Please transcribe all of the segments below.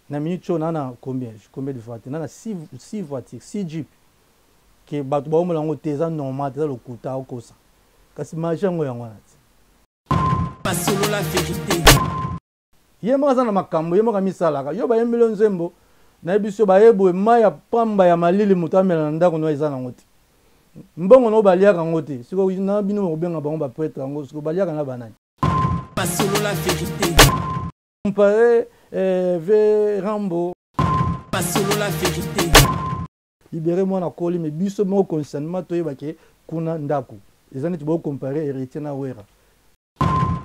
Na minute oyo naa na combien combien de voiture naa na 6 voiture 6 jeep ke bato baomona yango te eza normal te eza lokuta okosa kasi magie yango yango wana te. Basolola verite. Ye moko aza na makambo ye moko amisalaka yo bayembeli yo nzembo nayebi biso baye boye mai ya pamba ya malili moto amela na ndako no eza nango te mbongo no baliaka yango te sikoyo na bino bokobenga bango bapretre yango sikoyo baliaka na banani. Basolola verite. Compare eh, ve Rambo. Basolola verite. Libere mwana koli mais biso moko conscientement toyeba ke kuna ndako eza neti bo compare héritier na Wera.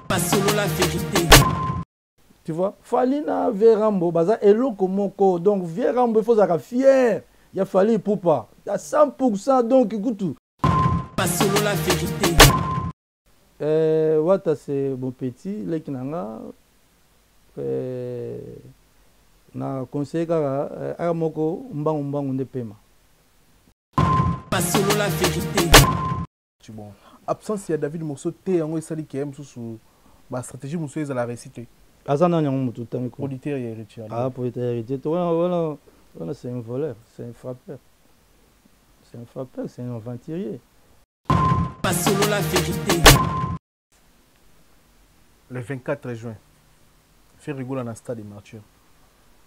Basolola verite. Tu vois, Fally na Vieux Rambo baza eloko moko donc Vieux Rambo il faut zaka fier ya Fally Ipupa à 100% donc kutu. Basolola verite. Euh, Wata c'est mon petit leki na nga euh, na conseiller kaka euh, aka moko mbangu mbangu nde pema. Basolola verite. Bon, absence ya David Mosso te yango esali ke mosusu ba stratégie mosusu ezala réussite te. Aza nani yango motu otangi ko? Producteur ya héritier. Ah, producteur ya héritier. Wana wana wana c'est un voleur, c'est un frappeur. C'est un frappeur, c'est un aventurier. Basolola verite. Le 24 juin, Ferre Gola na stade des Martyrs.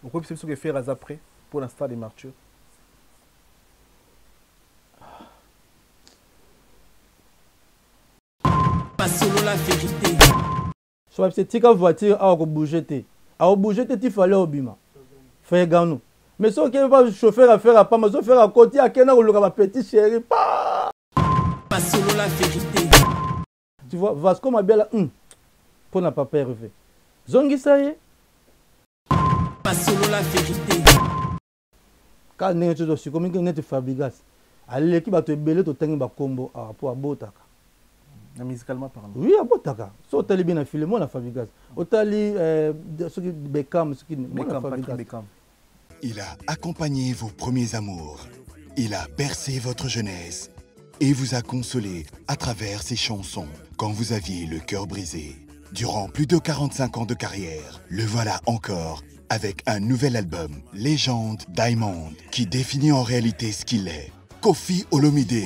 Okoyebisa biso ke Ferre aza prêt pour na stade des Martyrs? Basolola verite. So babise tika voiture awa ko bouger te. Ako bouger te ti fallait obima. Frère Ganou. Mais soki ba chauffeur a faire apamba, so faire akoti akenda koluka ba petit chéri pa. Basolola verite. Tu vois Vasco Mabiala pona papa Hervé. Zongisa ye. Basolola verite. Kaka ndenge tozo sikomi neti Fabregas aleki bato ebele totangi bakombo awa po abotaka. Na musicalement parlant. Oui, abotaka. So otali bien na film mwana Fabregas. Otali euh, soki Beckham soki mwana Fabregas. Beckham. Il a accompagné vos premiers amours. Il a bercé votre jeunesse et vous a consolé à travers ses chansons quand vous aviez le cœur brisé. Durant plus de 45 ans de carrière, le voilà encore avec un nouvel album, Légende Diamond, qui définit en réalité ce qu'il est. Koffi Olomide,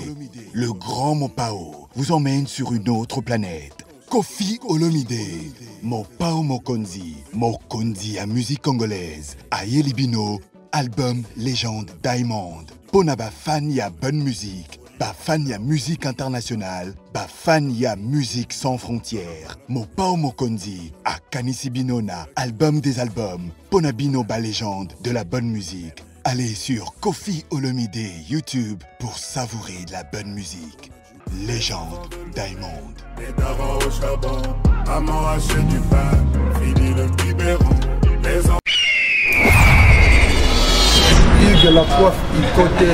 le grand Mopao, vous emmène sur une autre planète. Koffi Olomide, Mopao Mokonzi, Mokonzi à musique congolaise, Ayeli Bino, album Légende Diamond. Pona ba fan ya bonne musique, ba fan ya musique internationale, ba fan ya musique sans frontières. Mopao Mokonzi, akanisi bino na album des albums, pona bino ba légende de la bonne musique. Allez sur Koffi Olomide YouTube pour savourer de la bonne musique. Légende Diamond. Les darons au charbon, maman achète du pain, fini le biberon, les enfants. Hugues la coiffe Icoté.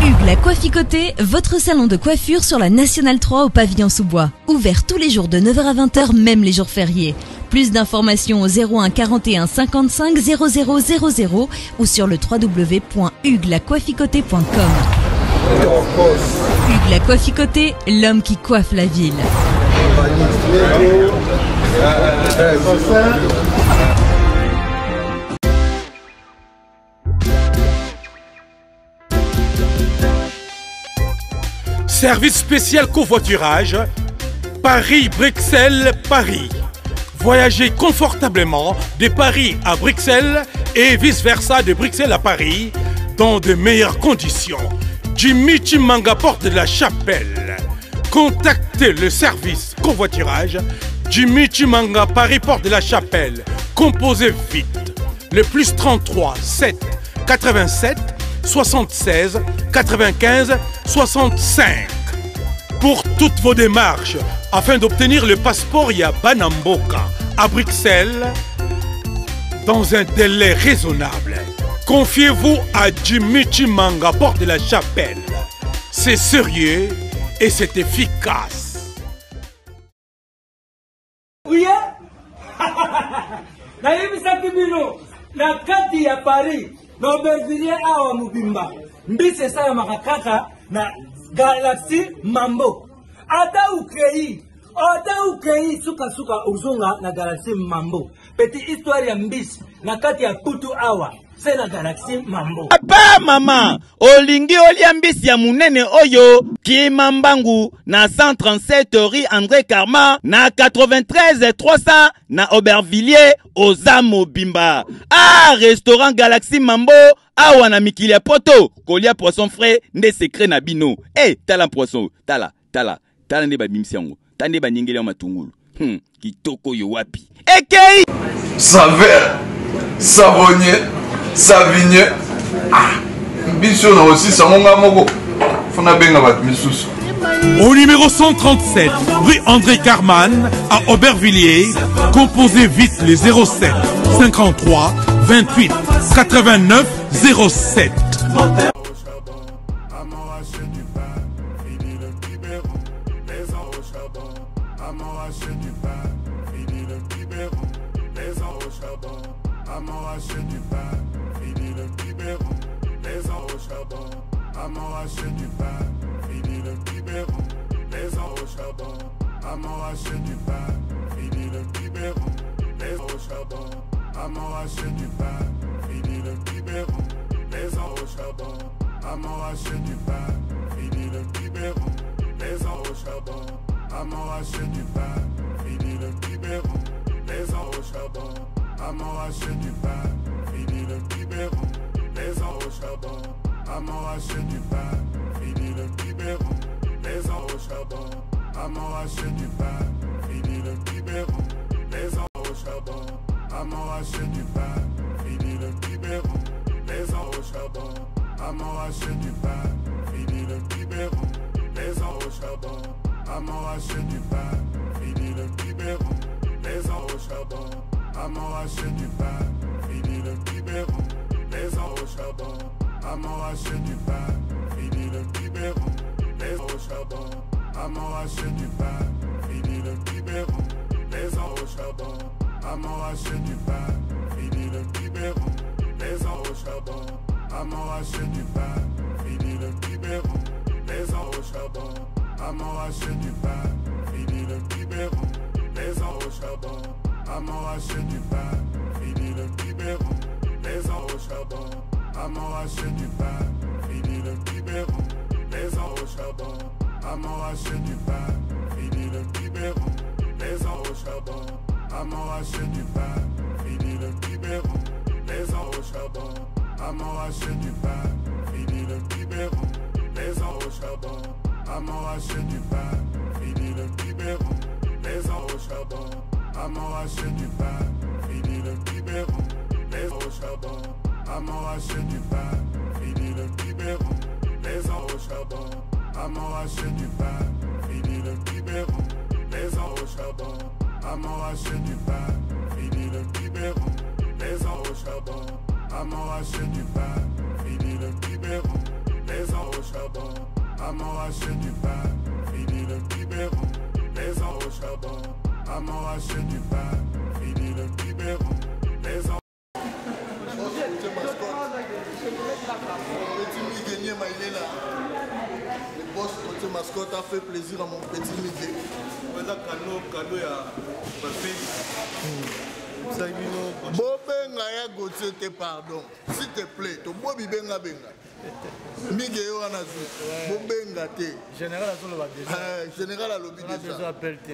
Hugues la coiffe Icoté, votre salon de coiffure sur la Nationale 3 au pavillon sous-bois. Ouvert tous les jours de 9h à 20h, même les jours fériés. Plus d'informations au 01 41 55 00 00 ou sur le w w w point hugues la coiffe icoté point com. Hugues la coiffe Icoté, l'homme qui coiffe la ville. Service spécial covoiturage, Paris-Bruxelles, Paris. Voyagez confortablement de Paris à Bruxelles et vice-versa de Bruxelles à Paris dans de meilleures conditions. Jimmy Chimanga, porte de la Chapelle. Contactez le service covoiturage Jimmy Chimanga, Paris, porte de la Chapelle. Composez vite le plus 33 7 87 76 95 65. Pour toutes vos démarches, afin d'obtenir le passeport ya Banamboka à Bruxelles, dans un délai raisonnable, confiez-vous à Jimmy Chimanga, porte de la Chapelle. C'est sérieux et c'est efficace. Uye? Nayebisaki bino na kati ya Paris na Aubervilliers awa mobimba mbisi esalamaka kaka na Galaxy Mambo. Ata ukei, ata ukei sukasuka ozonga na Galaxy Mambo. Petit histoire ya mbisi. na kati ya putu awa se na galaxie mambo. Papa mama olingi olia mbisi ya munene oyo kima mbangu na 137 rue André Karma na 93 300 na Aubervilliers oza mobimba. Ah restaurant Galaxie Mambo awa na mikili ya poto kolia poisson frais nde secret na bino. Eh tala poisson tala tala tala nde babimisi yango tala nde baningeli yango matungulu. Kitoko yo wapi ekei saveur savonnier savinier ah, biso na osisa yango nga moko fo nabenga bato misusu. Au numéro 137, rue André Carman, à Aubervilliers, composez vite les 07 53 28 89 07. Mascotte a fait plaisir à mon petit Miguel. Cadeau, cadeau, Bobenga ya Gauthier te pardon. S'il te plaît, to bobi benga benga. Miguel yo wana zu. Bobenga te. Général azoloba déjà. Général alobi déjà. Appel te.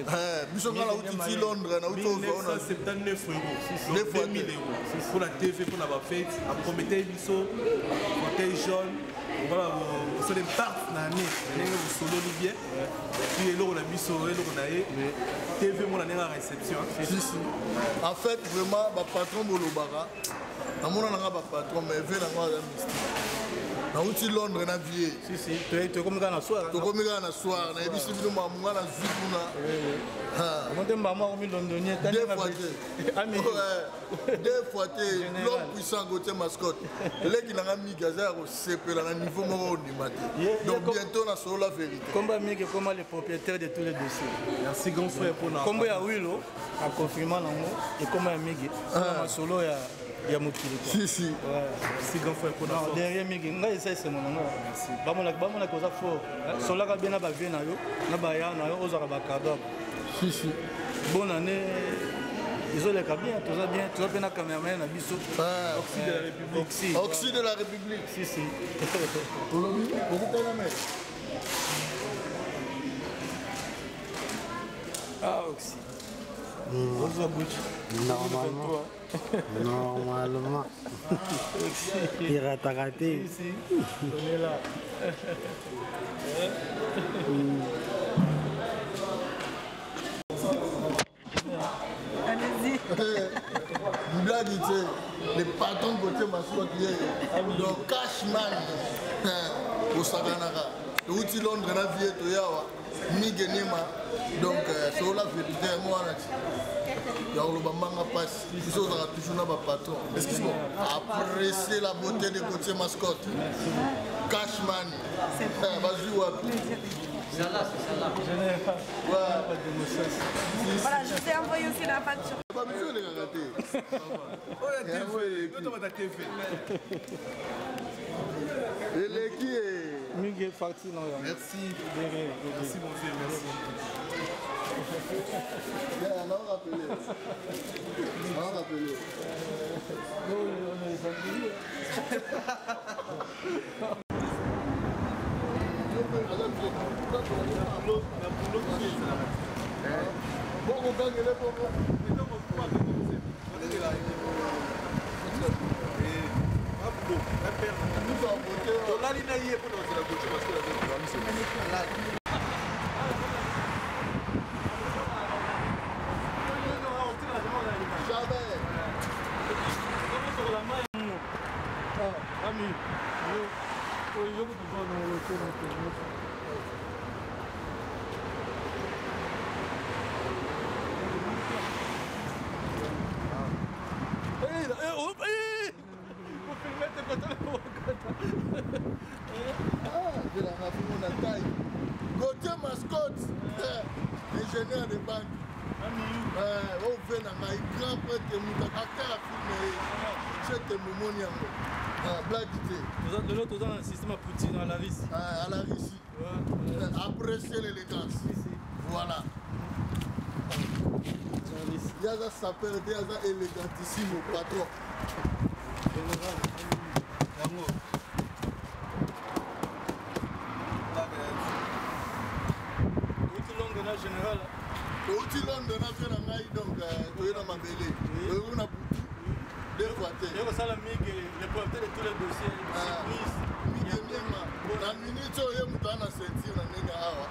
Biso nga na uti ti Londres na uti ozwa na 79 euros. Donc 2000 euros. Pour la TV, pour la fête, à promettre biso fauteuil jaune. Voilà, vous allez part na année, ndenge bosololi bien. Puis eloko na biso, eloko na ye. TV mona ndenge réception. Si si. En fait, vraiment ba patron bolobaka. Namona nanga ba patron mais ve nango aza mystique. Nauti Londres na vie. Si si, tokomi kaka na soir. Tokomi kaka na soir, nayebisi bino mamu nga na zwi kuna. Omonte mbamu akomi londonien. Deux fois te. Deux fois te. L'homme puissant Gauthier Mascotte. Leki nanga Miguel aza ya kosepela na niveau moko ondima te. Donc bientôt na solo la vérité. Komba Miguel koma le propriétaire de tous les dossiers. Merci grand frère pour na. Kombo ya Wilo a confirmé nango et komba ya Miguel. Na solo ya ya mokili quoi. Si si. Ouais. Merci grand frère pour na. Non, derrière Miguel ngai esa esengo na ngai. Merci. Bamona bamona koza fort. Solaka bien na ba vie na yo, na ba ya na yo ozaka ba cadeau. Si si. Bonne année. Ezoleka bien, toza bien, toza mpe na cameraman na biso. Ah. Oxy de la République. Oxy. Oxy de la République. Si, si. Olobi, okutana maître. Ah, Oxy. Ozwa Gucci. Normalement. Normalement. Pirataka te. Si, si. On est là. Allez-y. Blague, tu sais, le patron Gauthier Mascotte, donc Cashman, osakanaka touti Londres na vie toyawa Mige Niema, donc solola vérité yango wana ti ya koloba mbanga mpasi biso ozalaka toujours na bapatron excuse-moi apprécier la beauté de Gauthier Mascotte Cashman bazwi wapi. Voilà, je vous ai envoyé aussi la facture. Babiso elekaka te. Eleki e. Mige facture na yango. Merci. Merci mon vieux, merci. Yeah, nao rappelé. Nao rappelé. Bongo gangele bongo. Tolali na ye mpona kozela Gauthier parce que Jamais. Ami, yo Gauthier Mascotte, ingénieur de banque. Ove na ngai grand prêtre moto acteur ya film ye chete momoni yango blague te. Lelo toza na système ya Poutine à la Russie. À la Russie. Apprécier l'élégance. Voilà. Ye aza sapeur te, aza élégantissime patron. Yango. Outi Londres na général. Outi Londres na vie na ngai donc toye na mabele. Toye na butu. Deux fois te. Ye kosala mingi le porteur de tous les dossiers. Surprise. Mingi mingi. Na minute oyo ye moto ana ceinture na ndenge awa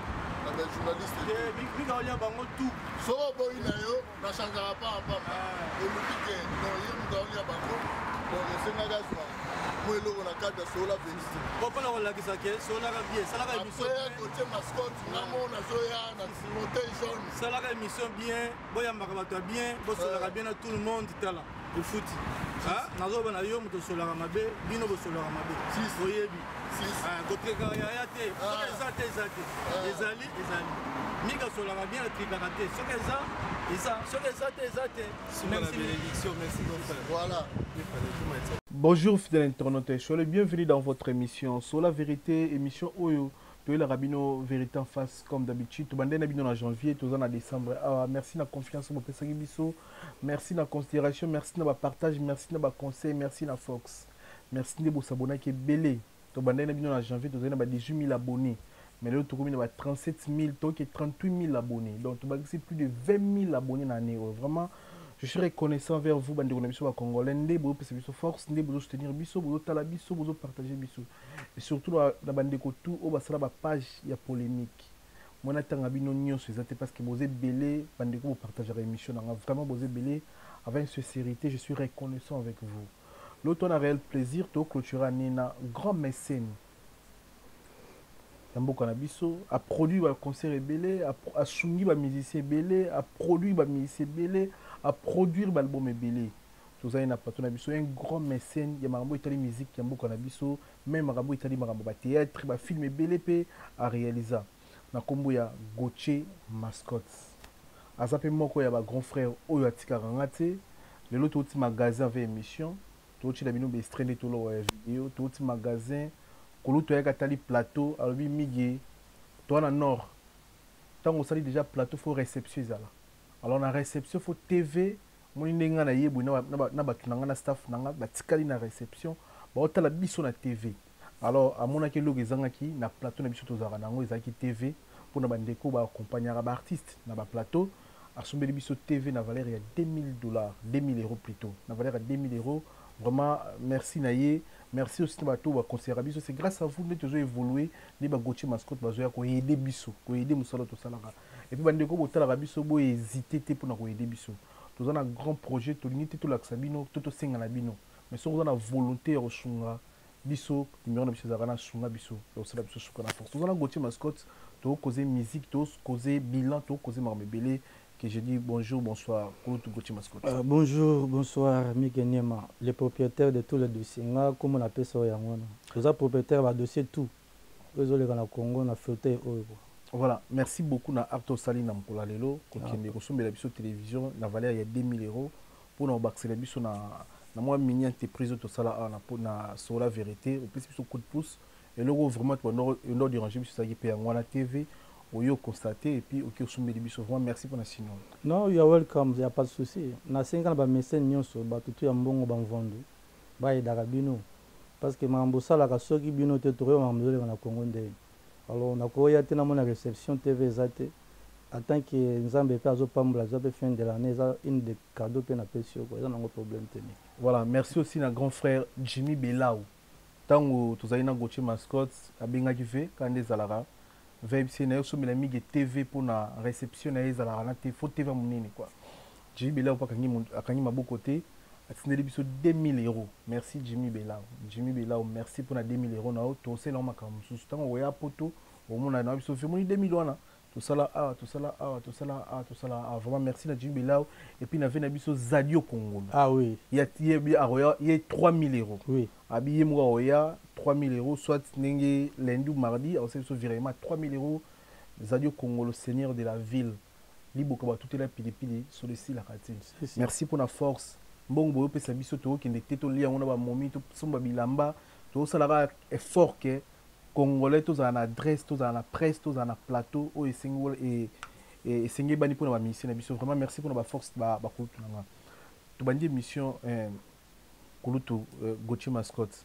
na ba journaliste. Mingi aolia bango tout. Soki oboyi na yo na changeaka pa pamba. Oluki ke non ye moto aolia bango. Donc esengaki azwa mwa eloko na kati ya solola vérité. Po mpona kolakisa ke sololaka bien, salaka émission. Après Gauthier Mascotte, nga moko nazoya na fauteuil jaune. Salaka émission bien, boyambaka bato ya bien, bosololaka bien na tout le monde tala efuti. Nazoba na yo moto osololaka mabe, bino bosololaka mabe. Oyebi. Kotrikaka yaya te, soki eza te eza te. Ezali ezali. Mingi asololaka bien, atrikaka te. Soki eza eza, soki eza te eza te. Merci. Bénédiction, merci mon frère. Voilà. Bonjour fidèles internautes, soyez les bienvenus dans votre émission Sur la vérité, émission Oyo, toyela rabino vérité en face comme d'habitude. Tobande na bino na janvier, toza na décembre. Ah, merci na confiance bopesaki biso, merci na considération, merci na ba partage, merci na ba conseil, merci na Fox. Merci nde bosabonaki ebele. Tobande na bino na janvier, tozali na ba 18 000 abonnés. Mais lelo tokomi na ba 37 000, toke 38 000 abonnés. Donc tobakisi plus de 20 000 abonnés na année. Vraiment, je suis reconnaissant vers vous, bandeko na biso ba congolais, nde bopesa biso force, nde bozo soutenir biso, bozo tala biso, bozo partager biso. Et surtout na bandeko tout oyo basala ba page ya polémique. Mwana tanga bino nyonso eza te parce que bozo ebele, bandeko bo partager émission nanga, vraiment bozo ebele avec sincérité, je suis reconnaissant avec vous. L'autre on a réel plaisir to clôturer année na grand mécène. Ya mboka na biso, a produit ba concert ebele, a sungi ba musicien ebele, a produit ba musicien ebele, a produire ba album ebele. Tozali na plateau na biso un grand mécène ya makambo etali musique ya mboka na biso, même makambo etali makambo ba théâtre, ba film ebele pe a réalisa na kombo ya Gauthier Mascotte. Aza pe moko ya ba grand frère oyo atikaka nga te. Lelo toti magasin avec émission, toti la bino ba extrait nde tolo ya vidéo, toti magasin koluto yaka tali plateau alobi migi toi na nord. Tant on sali déjà plateau faut réception ezala. Alors na réception faut TV Omoni ndenge nga naye boye na bato na nga na staff na nga batikali na reception, baotala biso na TV. Alors amonaki eloko ezangaki na plateau na biso tozalaka na yango, ezalaki TV mpona bandeko ba accompagnaka ba artistes na ba plateau. Asombeli biso TV na valeur ya 2000 $, 2000 € plutôt, na valeur ya 2000 €. Vraiment merci na ye, merci aussi na bato ba conseillera biso. C'est grâce à vous nde tozo évoluer, nde ba Gauthier Mascotte bazoya ko aider biso, ko aider mosala tosalaka. Et puis bandeko botalaka biso, bo hésiter te mpona ko aider biso. Toza na grand projet, tolingi te tolakisa bino to tosenga na bino, mais soki oza na volonté ya kosunga biso, numéro na biso ezalaka na sunga biso ya kosala biso suka na force. Toza na Gauthier Mascotte, tokoze musique, tokoze bilan, tokoze makambo ebele. Que je dis bonjour, bonsoir, Kulutu Gauthier Mascotte. Bonjour, bonsoir, Mike Niema, le propriétaire de tous les dossiers. Nga comme on appelle ça yango wana. Toza propriétaire ba dossier tout. Oyo ezoleka na Congo na fauteuil oyo quoi. Voilà, merci beaucoup na acte osali na mokolo ya lelo, kokende kosombela biso télévision na valeur ya 2000 € mpona kobakisela biso na mwa mini entreprise oyo tosala awa na Solola Vérité. Opesi biso coup de pouce, eloko vraiment endo déranger biso ezalaki mpe yango wana TV oyo constate, et puis oki osombeli biso. Vraiment merci mpona sino. Non, you are welcome, y a pas de souci. Nasengi na bamécène nyonso, bato tu ya mbongo, bamvondu bayedaka bino, parce que makambo osalaka, soki bino te, tokoyeba makambo ezoleka na Congo ndenge. Alors nakoya te, namona réception TV eza te. En tant que Nzambe mpe azopambola, eza mpe fin de l'année, eza une de cadeau mpe napesi yo, eza nango problème te. Voilà, merci aussi na grand frère Jimmy Belau. Ntango tozali na Gauthier Mascotte, abengaki ve kaka nde ezalaka vbc na ye, osomela mingi TV mpona réception na ye ezalaka na te, faut TV ya monene quoi. Jimmy Belau mpo akangi maboko te, atindeli biso 2000 €. Merci Jimmy Belau, Jimmy Belau, merci mpona 2000 € na yo. Tosala yango makambo mosusu ntango okoya poto, omona na biso omoni 2000 wana, tosala awa, tosala awa, tosala awa, tosala awa. Vraiment merci na Jimmy Belau. Et puis na ve na biso Zadio Kongolo. Ah oui. Ye akoya ye 3000 €. Abi ye moko akoya 3000 €, soit ndenge lundi ou mardi akosala biso virement 3000 €. Zadio Kongolo, seigneur de la ville, liboka batutela pilipili solo esilaka te. Merci mpona force. Mbongo boye opesa biso, tokokende te, tolia yango na bamomi, tosomba bilamba, tozosalaka effort ke Congolais tozala na adresse, tozala na presse, tozala na plateau oyo esengi esengi ebani mpona bamusicien na biso. Vraiment merci mpona baforce. Bakulutu na nga, tobandi émission. Kulutu Gauthier Mascotte,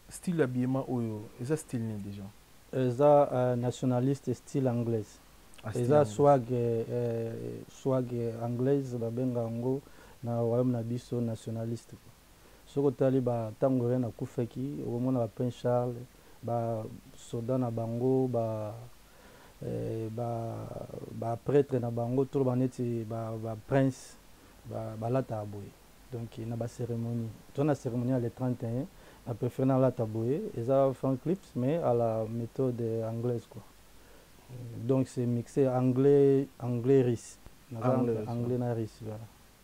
style ya habillement oyo eza style nini déjà? Eza nationaliste, style anglaise. Eza swag, swag anglaise babenga yango na royaume na biso nationaliste. Soki otali bantango reine akufaki, okomona ba Prince Charles, basoda na bango, baprêtre na bango, toloba neti baprince, balataka boye. Donc na bacérémonie, toza na cérémonie ya le 31, na préféré nalata boye. Eza Van Cleef mais à la méthode anglaise quoi. Donc c'est mixé anglais, anglais russe. Anglais, anglais na russe, voilà.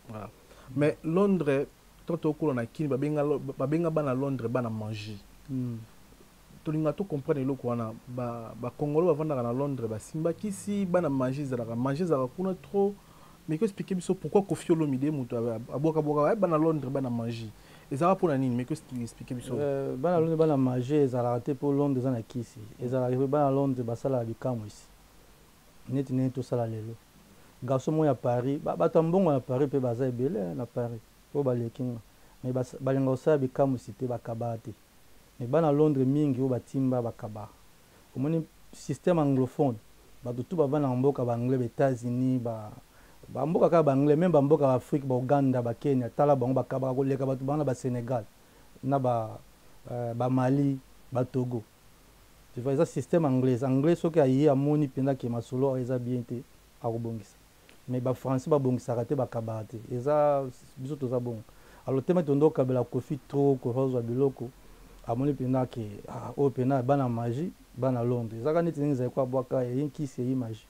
Voilà. Mais Londres, to tokola na Kini, babenga bana Londres bana magie. Tolinga to comprendre eloko wana. Bakongolo bavandaka na Londres basimbakisi bana magie, ezalaka magie, ezalaka kuna trop. Mais ko expliquer biso pourquoi Koffi Olomide, moto abwakabwaka bana Londres bana magie, ezalaka mpona nini? Mais ko expliquer biso. Bana Londres bana magie ezalaka te mpo Londres eza na kisi. Ezalaka mpe bana Londres basalaka bikamwisi neti ndenge tosala lelo. Garçon moko ya Paris, bato ya mbongo na Paris mpe baza ebele na Paris oyo baleki nga, mais balinga kosala bikamwisi te, bakabaka te. Mais bana Londres mingi oyo batimba bakabaka. Omoni système anglophone, bato tu bavandaka mboka baanglais, baÉtats-Unis, bamboka kaka baanglais, même bamboka ya Afrique, baUganda, baKenya, tala bango bakabaka koleka bato bana baSénégal na baMali, baTogo. Tu vois, eza système anglaise. Anglais soki aye, amoni mpenza ke masolo oyo eza bien te, akobongisa. Mais bafrançais babongisaka te, bakabaka te. Eza biso toza bongo. Alors tema tondo okabela Kofi trop, Kofi azwa biloko, amoni mpenza ke oyo mpenza bana magie, bana Londres. Ezaka neti ndenge ezali ko abwaka eyi nkisi, eyi magie.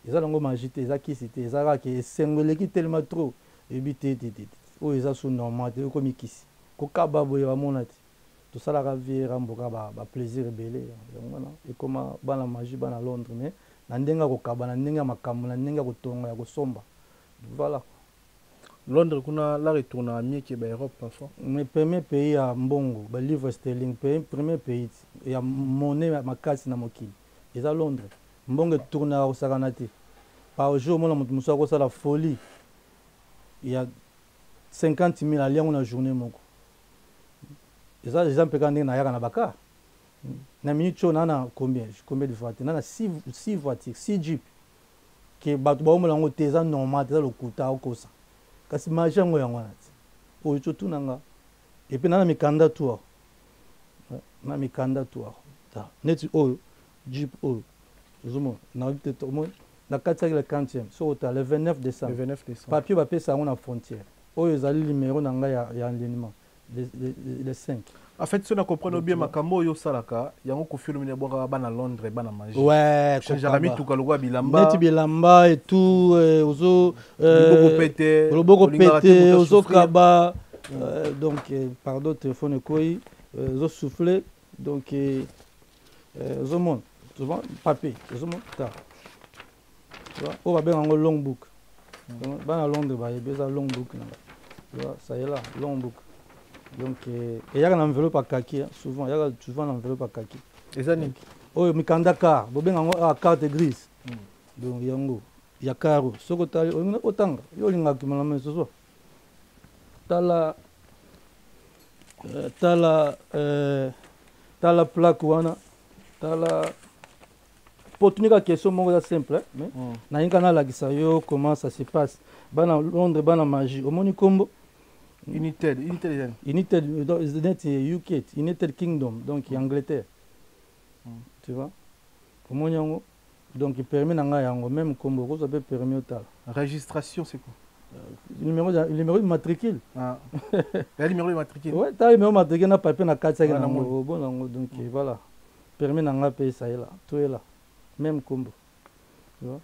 Eza nango magie te, eza kisi te, eza kaka ke esengo eleki tellement trop, eyebi te te te, oyo eza su normal te, ekomi kisi. Kokaba boye bamona te. Tosalaka vie ramboka baplaisir ebele, yango wana ekoma bana magie, bana Londres, mais na ndenge ya kokaba, na ndenge ya makambo, na ndenge ya kotonga, ya kosomba, voilà. Londres kuna la retournaka mieux ke baEurope parfois. Mais premier pays ya mbongo, balivre sterling, premier pays ya monnaie makasi na mokili eza Londres. Mbongo etournaka kosakana te. Par jour omona moto mosusu akosala folie ya 50 000 alia yango na journée moko. Eza eza mpe kaka ndenge nayaka na bakar. Na minute oyo naa na combien combien de voiture? Naa na 6 voiture, 6 jeep ke bato baomona yango te, eza normal te, eza lokuta, okosa. Kasi magie yango yango wana ti oyo totuna nga. Et puis naa na mikanda tout awa, na mikanda tout awa neti oyo jeep oyo ozomona nayebi te, omoni nakatisaki le 40e soki otala le 29 décembre, Le 29 décembre. Papier bapesa yango na frontière oyo ezali numéro na ngai ya enlignement le 5. En fait, soki na comprendre bien makambo oyo osalaka yango, Koffi Olomide abwakaka bana Londres, bana magie. Ouais, changeaka mituka lokola bilamba. Neti bilamba et tout, ozo loboko pete, loboko olingaka te pete, moto ozokaba, donc pardon, téléphone ekoyi, ozosouffle, donc ozomona souvent papier, ozomona ta, tu vois, oyo babenga yango long book. Donc, bana Londres bayebi eza long book na nga, tu vois, ça y est là, long book. Donc eyaka na enveloppe ya kaki, hein, souvent eyaka souvent na enveloppe ya kaki. Eza nini? Oyo mikanda car bobenga yango, ah, carte grise. Donc yango ya caro, soki otali olingi otanga, yo olingaka kimala mai soso, tala tala tala plaque wana, tala po tunika question moko eza simple, hein, mais nalingi nalakisa yo comment ça se passe. Bana Londres, bana magie, omoni kombo United, United eza nini? United, donc, neti UK, United Kingdom, donc Angleterre. Tu vois, omoni yango, donc permis na ngai yango même kombo, okozwa mpe permis otala. Registration, c'est quoi? Numéro de matricule. Ah. Ya numéro de matricule. Ouais, tala numéro matricule na papier na kati yaki Ah, nango, namoni. obona yango, donc voilà, permis na ngai mpe esayela toyela même kombo, tu vois,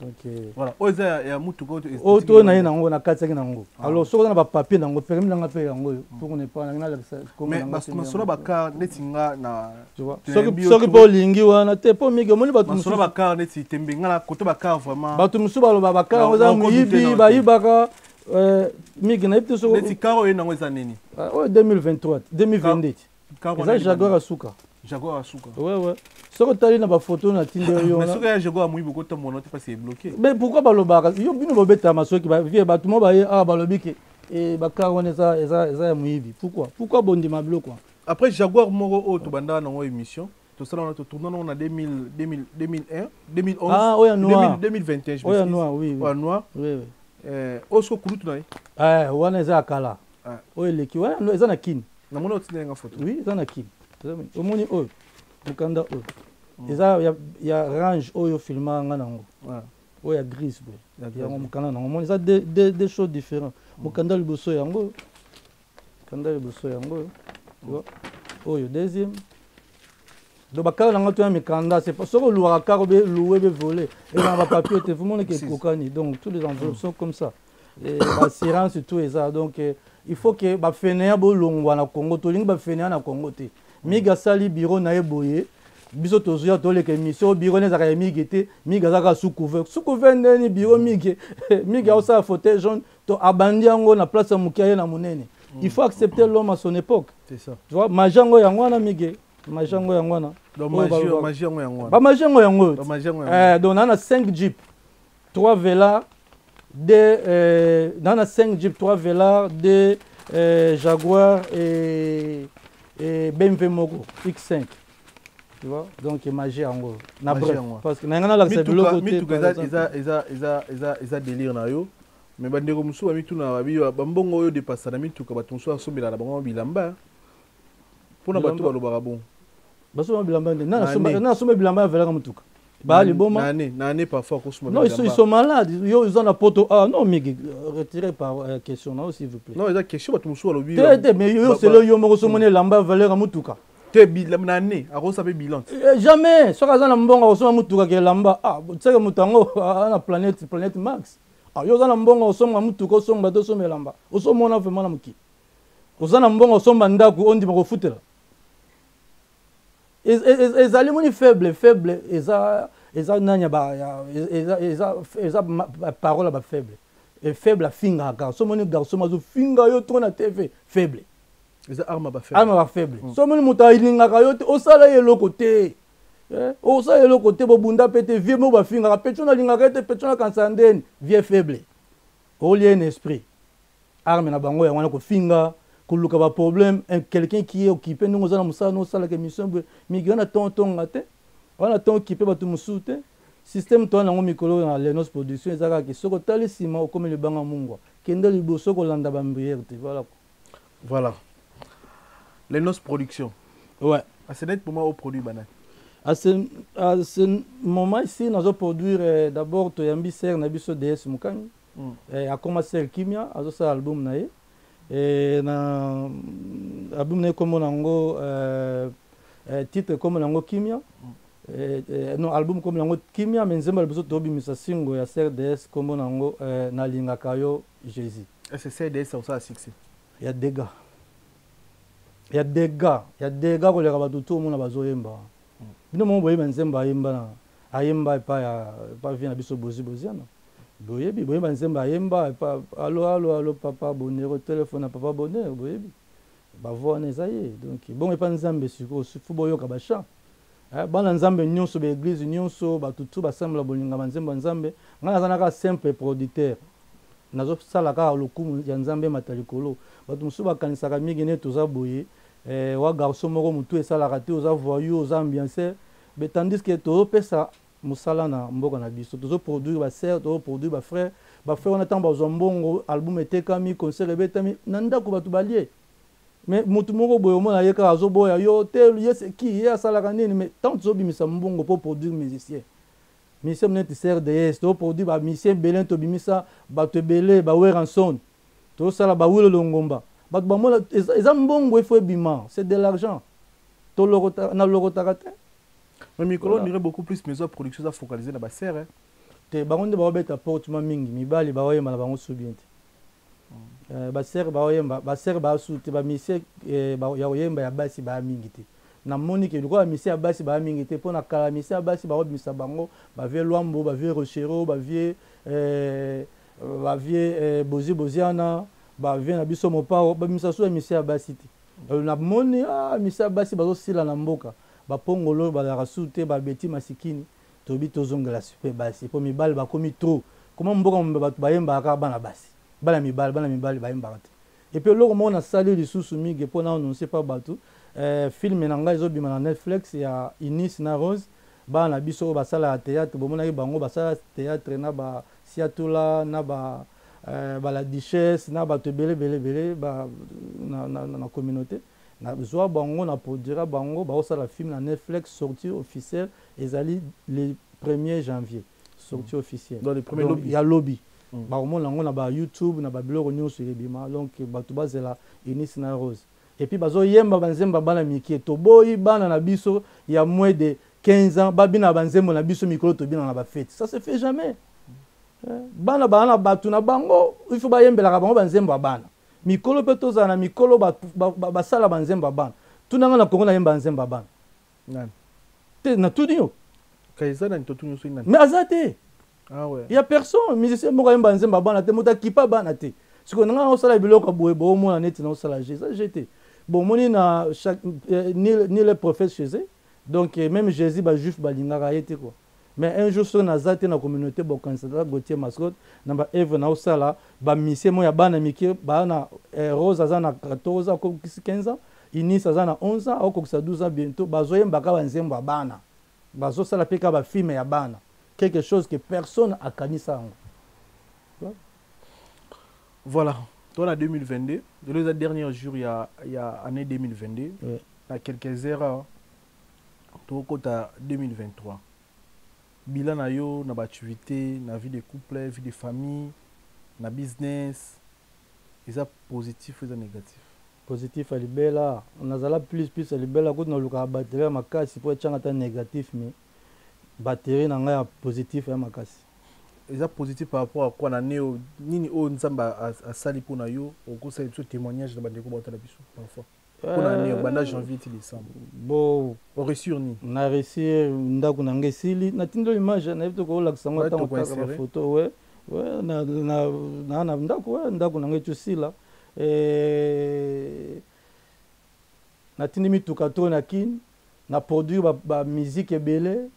donc Voilà, oyo eza ya mutuka oyo oyo to na ye nango na kati yaki nango. Ah. Alors soki oza na bapapier nango, permis nanga mpe yango oyo, pour ne pas nangi nalakisa kombo Mais nanga te, masolo yango. bakar neti nga na Tu vois, toyebi yo soki to- mpe olingi wana te, mpo mingi omoni bato masolo mosusu bakar neti tembe nga na kote bakar vraiment. Bato mosusu baloba bakar yango eza Na- na okoki te moyibi, na te. bayibaka, mingi nayebi te soki Neti car oyo nango eza nini? Ah, oyo 2023, 2022. Car Eza wana nini? Jaguar ya suka. Jaguar ya suka. Ouais, soki otali na bafoto natindi yo Mais wana. soki ya Jaguar ya moyibi, okotambola te parce ebloqué. Mais pourquoi balobaka yo bino bobetama soki vie bato mo baye awa balobi ke bakar wana eza ya moyibi? Pourquoi bondima biloko wana? Après Jaguar moko oyo tobandaka nango émission, tosala wana, totourna nango na 2000, 2000, 2001, 2011, Ah, oyo ya noir. 2000, 2021, je Oyo ya m'excuse. noir, oui. Oyo ya noir. Oui. Oyo siko kulutu na ye. Eh, wana eza ya kala. Ah. Oyo eleki wana eza na Kini. Namoni otindeli nga photo. Oui, eza na Kini. Omoni oyo mokanda oyo eza ya range oyo filma nga nango, oyo ya grise boye. Ya grise Yango boye. mokanda nango, omoni eza deux choses différentes. Mokanda liboso yango oyo, mokanda liboso yango oyo, tu vois, oyo deuxième. Donc bakar nango to ya mikanda, c'est pas soki oluwaka kar obe loué be volé eza na bapapier te, vomona ke ekokani. Donc tous les enveloppes sont comme ça. Et baassurance tout eza. Donc il faut que bafainéants bolongwa na Congo. Tolingi bafainéants na Congo te. Mingi asali bureau na ye boye, biso tozoya toleka émission, bureau ne ezalaka ya mingi te, mingi azalaka sous couvert, sous couvert ndeni bureau mingi, mingi aosala fauteuil jaune to abandi yango na place ya moke, aye na monene. Il faut accepter l'homme à son époque. C'est ça. Tu vois, magie yango yango wana, mingi magie yango yango wana. Donc, Oyo balobaka. magie yango yango wana. Bamagie yango yango oyo. Donc, magie yango yango wana. Donc naa na 5 jeep, 3 Velar, 2 naa na 5 jeep, 3 Velar, 2 Jaguar et BMW moko X5, tu vois. Donc magie yango na Magie bref yango wana. parce que na nga nalakisa biloko te, Mituka par eza exemple. eza délire na yo, mais bandeko mosusu bamituna, babi bambongo oyo dépasa na mituka, bato mosusu asombela na bango bilamba mpona bato Bilamba. balobaka bon. Basomba bilamba nde? Na année. Na nasomba bilamba ya valeur ya motuka baa liboma. Na année parfois akosomba Non, bilamba. ils sont malades. Yo, ils ont la poto. Ah non, mais retirez par question, non, s'il vous plaît. Non, eza question, bato mosusu balobi Te, te, mais yo, c'est le yo moko somoni lamba valeur ya motuka. Te, na année akosa mpe bilan. Jamais soki aza na mbongo akosomba motuka ke elamba. Ah, seke moto yango aza na planète Max. Ah, yo oza na mbongo osomba motuka, osomba te, osomba elamba, osomona vraiment na mokili oza na mbongo osomba ndako, ondima kofutela. Ezali moni faible, faible eza nani ya eza parole ya bafaible. E faible afingaka kaka. So omoni garçon azofinga yo trop na TV, faible. Eza arme ya bafaible. Arme ya bafaible. So omoni moto alingaka yo te, osala ye eloko te. Osala eloko te, bobunda pe te, vie moko bafingaka pecho, nalingaka ye te, pecho nakanisa ndeni, vie faible, olie un esprit. Arme na bango yango wana kofinga, koluka ba problème, quelqu'un qui est occupé ndenge oza na mosala no osalaka émission boye, miki wana ton tonga te, wana ton occupé bato mosusu te. Système toa nango mikolo na Lenos Production eza kaka soki otali nsima okomi libanga mungwa, kende liboso kolanda ba mbrière te, voilà. Voilà. Lenos Production. Ouais. À ce net moment au produit banane. À ce moment ici, nous avons produire euh, d'abord Toyambi Ser na biso DS Mukangi. Mm. Eh, akoma Ser Kimia, azosala album na ye. Eh, na album na ye kombo nango euh, eh, titre kombo nango Kimia. Mm. Eh, eh, non album kombo nango Kimia mais nzembo ya liboso tobimisa singo ya Ser DS kombo nango eh, nalingaka yo Jésus. Est-ce que Ser DS osala succès? Ya dégâts. Ya dégâts, ya dégâts koleka bato tout omona bazoyemba. Bino moko boyeba nzembo ayemba na ayemba epa ya epa vie na biso Bozi Boziana. Boyebi, boyeba nzembo ayemba epa allo allo allo papa Bonero téléphone na papa Bonero boyebi. Ba voix wana eza ye. Donc bongo epa Nzambe sikoyo faut boyoka ba chant. Eh, bana Nzambe nyonso ba église nyonso bato tout basambela bolinga ba nzembo ya Nzambe. Ngai naza naka simple producteur. Nazosala kaka lokumu ya Nzambe emata likolo. Bato mosusu bakanisaka mingi nde toza boye eh, wa garçon moko motu esalaka te, oza voyou, oza ambianceur, mais tandis que tozopesa mosala na mboka na biso, tozoproduire ba sœurs, tozoproduire ba frères. Ba frères wana ntango bazwa mbongo, album etekami, concert ebetami, na ndako bato balie. Mais motu moko boye omona ye kaka azoboya yo te, ye c'est qui, ye asalaka nini? Mais ntango tozobimisa mbongo mpo produire musicien, musicien neti CRDS, toproduire ba musicien ebele, tobimisa bato ebele, ba Werrason, tozosala ba Wilo Longomba, bato bamona eza mbongo, il faut ebima, c'est de l'argent. Tolokota, nalokotaka te. Mais mikolo, on dirait beaucoup plus maison production eza focalisée na ba sœurs, hein. Te, bango nde baobeta porte ma mingi, mibali baoyemba na bango su bien te. Ba sœurs baoyemba, ba sœurs baasu te, ba musicien ya koyemba ya basi baya mingi te. Namoni ke lokola musicien ya basi baya mingi te, mpo na kala musicien ya basi baobimisa bango ba vieux Luambo, ba vieux Rochereau, ba vieux ba vieux Bozi Boziana, ba vieux na biso Mopao, babimisa su ya musicien ya basi te. Namoni ah, musicien ya basi bazosila na mboka, bapongolo bazalaka su te, babeti masikini, toyebi tozongela super basi mpo mibali bakomi trop. Koma mboka mombe bato bayembaka kaka bana basi, bana mibali, bana mibali bayembaka te. Et puis eloko moko nasali lisusu mingi mpo na annonce pa bato, film na ngai ezobima na Netflix ya Eunice na Rose, bana na biso oyo basalaka théâtre, bomonaki bango basala théâtre na ba Siatula na ba ba la duchesse na bato ebele ebele ebele ba na, na, na, na communauté. Nazwa bango, na produira bango, baosala film na Netflix, sortie officielle ezali le 1er janvier, sortie officielle. Donc le premier Donc, lobby. ya lobby. Bakomona yango na ba YouTube, na ba biloko nyonso ebima. Donc bato bazela Eunice na Rose. Et puis bazoyemba banzembo ya bana mike. Toboyi bana na biso ya moins de 15 ans babina banzembo na biso mikolo tobina na ba fête. Ça se fait jamais. Bana bana bato na bango, il faut bayembelaka bango banzembo ya bana. Mikolo pe tozala na mikolo basala banzembo ya bana. Tunanga na Congo nayemba nzembo ya bana. Nani? Te, na tuni yo. Kaza nani totuni yo soki nani? Mais aza te. Ah ouais. Il y a personne, musicien moko ayemba nzembo ya bana te, moto akipa bana te. Sikoyo nanga osala biloko ya boye, boomona neti na osala jeu, ça jeu te. Bon, moni na chaque, ni le prophète chez eux. Donc même Jésus ba juif balingaka ye te quoi. Mais un jour soki naza te na communauté bokanisa tata Gauthier Mascotte na ba œuvre na osala ba musicien mo ya bana mike ba na Rose aza na 14 ans akokisi 15 ans, Eunice aza na 11 ans akokisa 12 ans bientôt, bazoyemba kaka ba nzembo ya bana. Bazosala pe kaka ba film ya bana. Quelque chose que personne akanisa yango. Voilà. Toi, en 2022, le dernier jour, il y a année 2022. Ouais. Dans quelques heures, tokota 2023. Bilan na yo, na ba activité, na vie de couple, vie de famille, na business, eza positif ou eza négatif? Positif à libela, nazala plus plus à libela, kutu na luka batterie ya makasi po etianga ta négatif, mais batterie na ngai ya positif ya makasi. Eza positif par rapport à quoi na neo nini oyo Nzambe asali po na yo, okosala biso témoignage na bandeko baotala biso parfois. Pour l'année, banda janvier ti décembre. Bon, on réussir ni. Na réussir ndako na ngai esili, natindi image na yebi tokolakisa ngo Ouais, ntango toko kaka ba insérer. photo, ouais. Ouais, na, na, na, na ndako, ouais, ndako na ngai tosila. Natindi mituka to na Kin, na produire ba musique ebele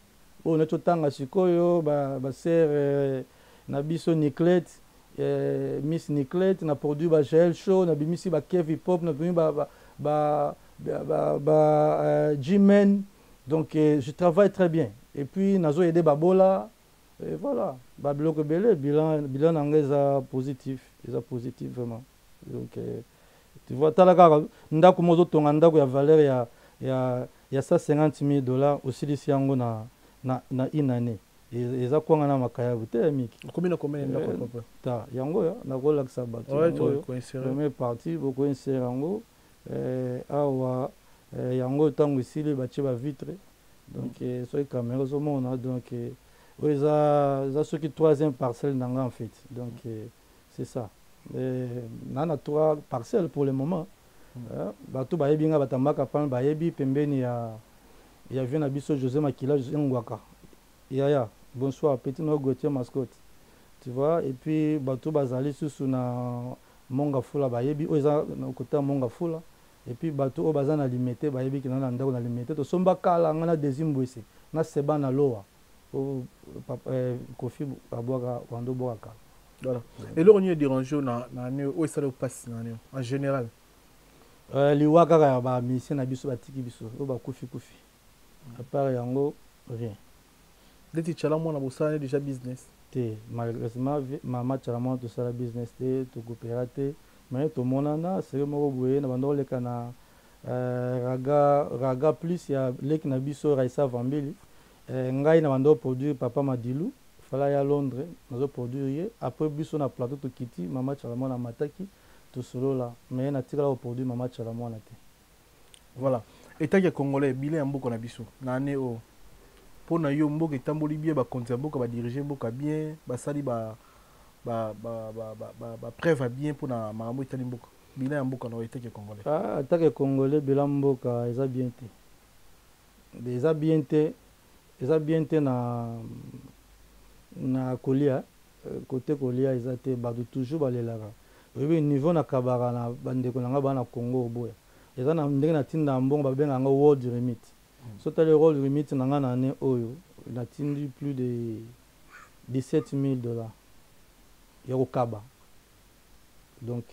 oyo nati otanga sikoyo, ba sœur na biso Niclette, eh, Miss Niclette, na produit ba Jael Show, na bimisi ba Kev Hip Hop, na bimisi ba ba ba ba, ba euh, G-Men. Donc eh, je travaille très bien. Et puis nazo aider Babola. Et voilà, ba biloko ebele, bilan bilan na ngai eza positif, eza positif vraiment. Donc eh, tu vois tala kaka ndako mozo tonga ndako ya valeur ya ya ya 150 000 dollars osilisi yango na na na une année. Eza kwanga na makayabu te miki. Okomi na combien ya ndako eh, papa? Ta yango oyo nakolakisa bato yango oyo première partie boko insérer yango eh, awa eh, yango oyo ntango esili batie ba vitre donc mm. soki caméra ozomona donc oyo eza eza soki troisième parcelle na nga en fait donc mm. c'est ça na na trois parcelles pour le moment mm. bato bayebi nga batambaka pan bayebi pembeni ya ya vieux na biso José Makila José Ngwaka yaya bonsoir petit no Gauthier mascotte tu vois et puis bato bazali susu na Monga Fula bayebi oyo eza na kota ya Monga Fula et puis bato oyo baza na Limete bayebi kina na ndako na Limete tosomba kala nga na Desi Mbwese na Seba na Lowa oyo papa eh, Kofi abwaka wando bwaka kala. Voilà. Eloko nini dérange yo na na année oyo esala yo mpasi na année en général? Euh, liwa kaka ya ba musiciens na biso batiki biso oyo bakufi kufi. À part yango rien. Ndeti Tshala Mwana bosala ne déjà business? Te, malheureusement mama Tshala Mwana tosala business te, tokopera te, mais tomonana seri moko boye na banda koleka na euh, raga raga plus ya leki na biso Raissa Vambili. Euh, ngai na banda produire papa Madilu fala ya Londres nazo produire ye après biso na plateau tokiti mama Tshala Mwana amataki tosolola mais natikala ko produire mama Tshala Mwana te. Voilà. Etant que congolais, bilan ya mboka na biso na année oyo. Pona yo mboka etamboli bien, bakonzi ya mboka ba diriger mboka bien, basali ba ba ba ba ba, ba, ba preuve ya bien pona makambo etali mboka. Bilan ya mboka na yo etant que congolais. Ah, etant que congolais bilan mboka eza bien te. Eza bien te, eza bien te na na kolia Cote kolia eza te batu toujours balelaka oyebi niveau na kabaka na ba ndeko na nga ba na Congo oboya eza na ndenge na tindaka mbongo ba bengaka yango world remit soki otali world remit na nga na annee oyo na tindi plus de 17000 dollars ya kokaba donc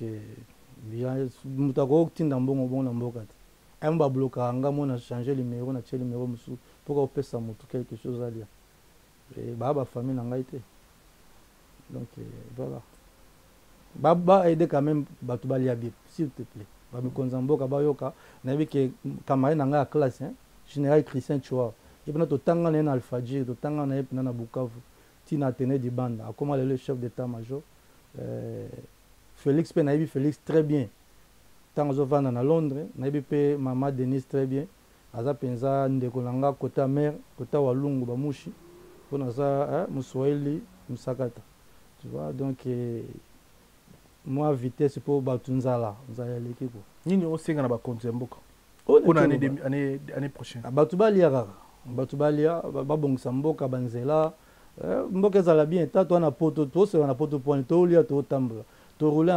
moto akoki kotinda mbongo bongo na mboka te aime ba blokaka nga mona changer numero na tie numero mosusu mpo kopesa moto quelque chose alia. Eh, ba ba famille na ngai te. Donc eh, voilà. Ba ba aider quand même bato balia bien, s'il te plaît. Ba mikonzi ya mboka bayoka, nayebi ke camarade na ngai ya classe hein, général Christian Chouao. Ye pena totanga na ye na Alfajiri, totanga na ye pena na Bukavu, ti na Athénée Dibanda, akoma lelo chef d'état-major. Euh, Félix pe nayebi Félix très bien. Tango azovanda na Londres, nayebi pe mama Denise très bien. Aza penza ndeko na nga kota mère kota walungu ba mushi po naza eh, muswahili musakata tu vois donc eh, mwa vitesse po batu nzala nzala eleki ko. Nini osenga na bakonzi ya mboka pona annee annee annee prochaine? Ah, batu balia kaka batu balia babongisa mboka banzela eh, mboka ezala bien ta toa na poto tosela na poto poani tolia totambola toroule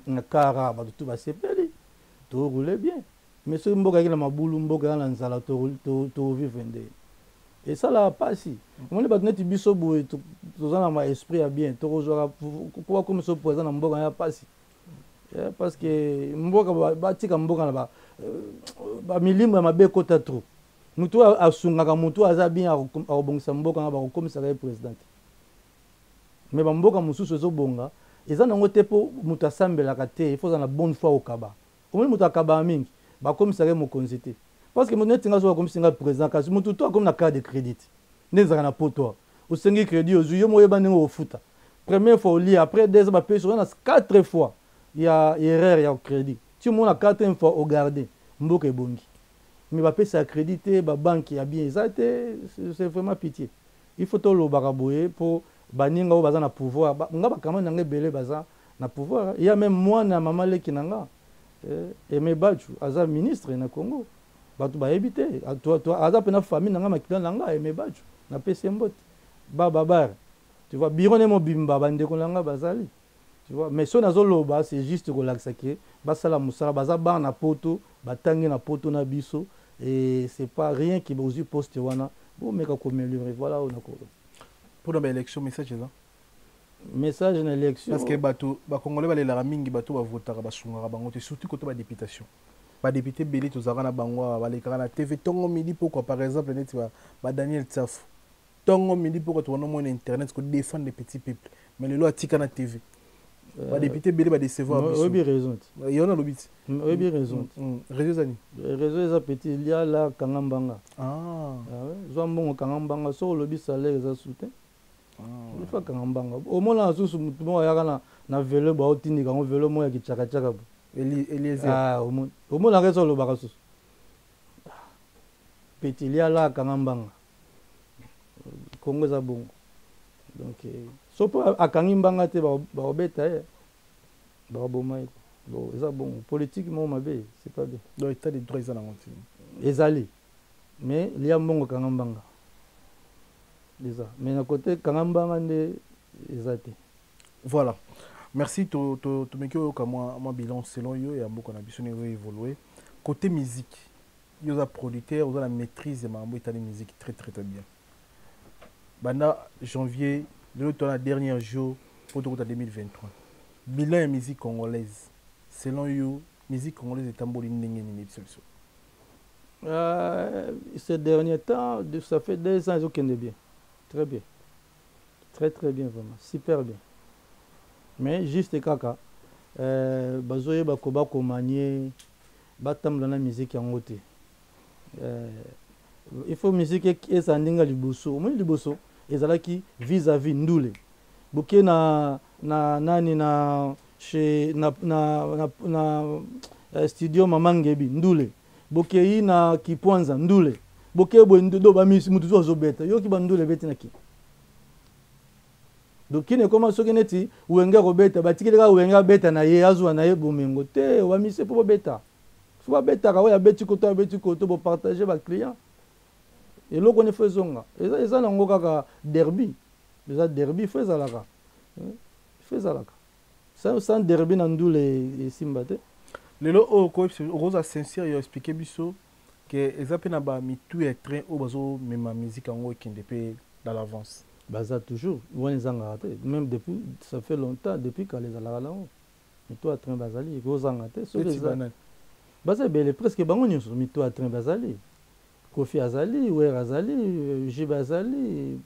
na kara bato tu basepeli toroule bien. Mais soki mboka eyaki na mabulu, mboka eza na nzala, to vivre nde esalaka pasi. Omoni bato neti biso boye toza na ma esprit ya bien, tokozwaka po bakomisa president na mboka ya pasi. Eh, parce que mboka batika mboka na ba ba milimo ya mabe ekota trop. Mutu asungaka mutu aza bien akobongisa mboka na bakokomisaka ye president te. Mais ba mboka mosusu ezobonga eza nango te po mutu asambelaka te, il faut ozala na bonne foi okaba. Omoni moto akabaka mingi bakomisaka ye mokonzi te parce que moto neti nga soki bakomisi nga president kasi moto to akomi na carte de credit nde ezalaka na poto awa osengi credit ozwi yo moko oyeba ndenge okofuta première fois olie après deux ans bapesi oza na quatre fois ya erreur ya credit ti omona quatrième fois ogarde mboka ebongi mais bapesaka credit te babanke ya bien eza te c'est vraiment pitié il faut tolobaka boye mpo baninga oyo baza na pouvoir nga bakamani na nga ebele baza na pouvoir ya meme mwana ya mama leki na nga eh, Aime Bachu aza ministre na Congo bato bayebi te aza pena famille na nga makila na nga Aime Bachu napesi ye mbote baba bar tu vois bureau ne mobimba bandeko na nga bazali tu vois mais soki nazoloba c'est juste kolakisa ke basala mosala baza bana na poto batangi na poto na biso et c'est pas rien ke bozwi poste wana bomeka komelure voilà oyo nakoloba mpo na baélection message eza. Message na élection. Parce que bato bacongolais balelaka mingi, bato bavotaka basungaka bango te, surtout côté badéputation. Badéputé ebele tozalaka na bango awa, balekaka na TV ntongo, midi, pokwa. Par exemple neti badaniel Tsafu, ntongo, midi, pokwa tobanda omona internet kodéfendre le petit peuple, mais lelo atika na TV. Badéputé ebele badécevoir biso. Oyebi raison te. Yo nalobi ti. Oyebi raison te. Raison ezani? Raison eza petit: lia la, kanga mbanga. Ah. Zwa mbongo, kanga mbanga. Soki olobi salaire eza su te, il faut kanga mbanga. Omona lisusu motu moko ayaka na velo, baotindika yango velo moko ya kichakachaka bo. Eliezer. Omonaka eza olobaka susu petit lia la, kanga mbanga. Kongo eza bongo. Donc so mpo akangi mbanga te, bakobeta ye, bakoboma ye. Bon, eza bongo, politique moko mabe, c'est pas bien. Donc état de droit eza nango te? Ezali, mais lia mbongo, kanga mbanga eza, mais na côté kanga mbanga nde eza te. Voilà, merci. Tomeki oyoka mwa bilan selon yo ya mboka na biso ndenge ezoévolue côté musique. Yo oza producteur, oza na maîtrise ya makambo etali musique très très très bien. Banda janvier, lelo toza na dernier jour po tokota 2023, bilan ya musique congolaise selon yo, musique congolaise etamboli ndenge nini? Biso biso. Ces derniers temps, ça fait 2 ans, ezokende bien, très bien, très très bien, vraiment super bien. Mais juste kaka bazoyeba koba komanie batambola na musique yango te. Il faut musique ezala ndenge ya liboso. Omoni, liboso ezalaki vis-à-vis ndule boke na nani na chez na studio Mama Ngebi, ndule bokei na Kipwanza, ndule bokei boye do bamisi mutu so azobeta, yoki bandule ebeti na ki. Donc kini ekoma soki neti Wenge akobeta, batikeli kaka Wenge abeta na ye, azwa na ye bomengo te. Bamise mpo bobeta, fo babetaka oyo abeti koto, abeti koto, bopartage baclient. Eloko wana fo ezonga. Eza nango kaka derby, eza derby, fo ezalaka, fo ezalaka. Sans derby na ndule esimba te. Lelo oyo okozala sincère yo expliquer biso ke eza mpe na bamitu ya train oyo bazomema musique yango ekende mpe dans l'avance? Baza toujours wana, ezangaka te. Même depuis, ça fait longtemps, depuis kala ezalaka nango, mito ya train bazali, ekozanga te. Soki baza ebele, presque bango nyonso mito ya train bazali. Kofi azali, Wer azali, Jibe azali,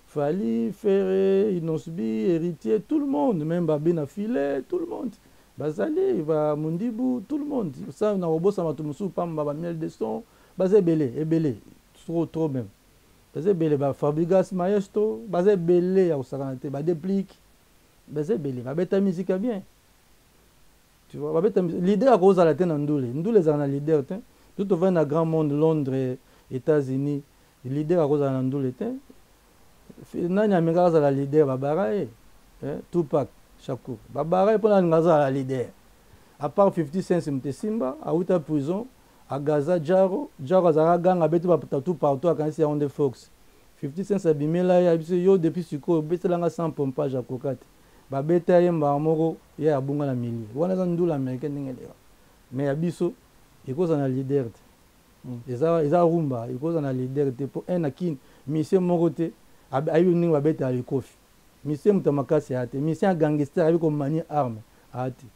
Fally, Ferre, Innoss'B, Héritier, tout le monde, même Babina Filet, tout le monde bazali, bamundibu, tout le monde. Sa na kobosa bato mosusu pamba, bamiel de son, baza ebele ebele, trop trop même, baza ebele. Bafabrigas maestro baza ebele ya kosakana te, badeplique baza ebele, babeta musique ya bien, tu vois. Babeta leader akozala te na ndule, ndule ezala na leader te. Tout tovandi na grand monde, Londres, États-Unis, leader akozala na ndule te. Nani amekaka azala leader? Babara ye, Tupac Shakur, babara ye mpona alinga azala leader. À part 50 Cent, moto esimba awuta prison, agaza Jaro. Jaro azalaka ganga, abeti batatu partout, akanisi yango nde Fox. 50 Cent abimela ye, abisi yo depuis sikoyo obetelanga sans pompage, akoka te. Babeta ye mbala moko, ye abunga na milieu wana. Eza ndula américain ndenge eleka, mais ya biso ekozala na leader te. Eza rumba, ekozala na leader te, mpo un na kini musicien moko te ayebi ndenge babetaka likofi. Musicien moto ya makasi aya te, musicien ya gangster ayebi komanier arme aya te.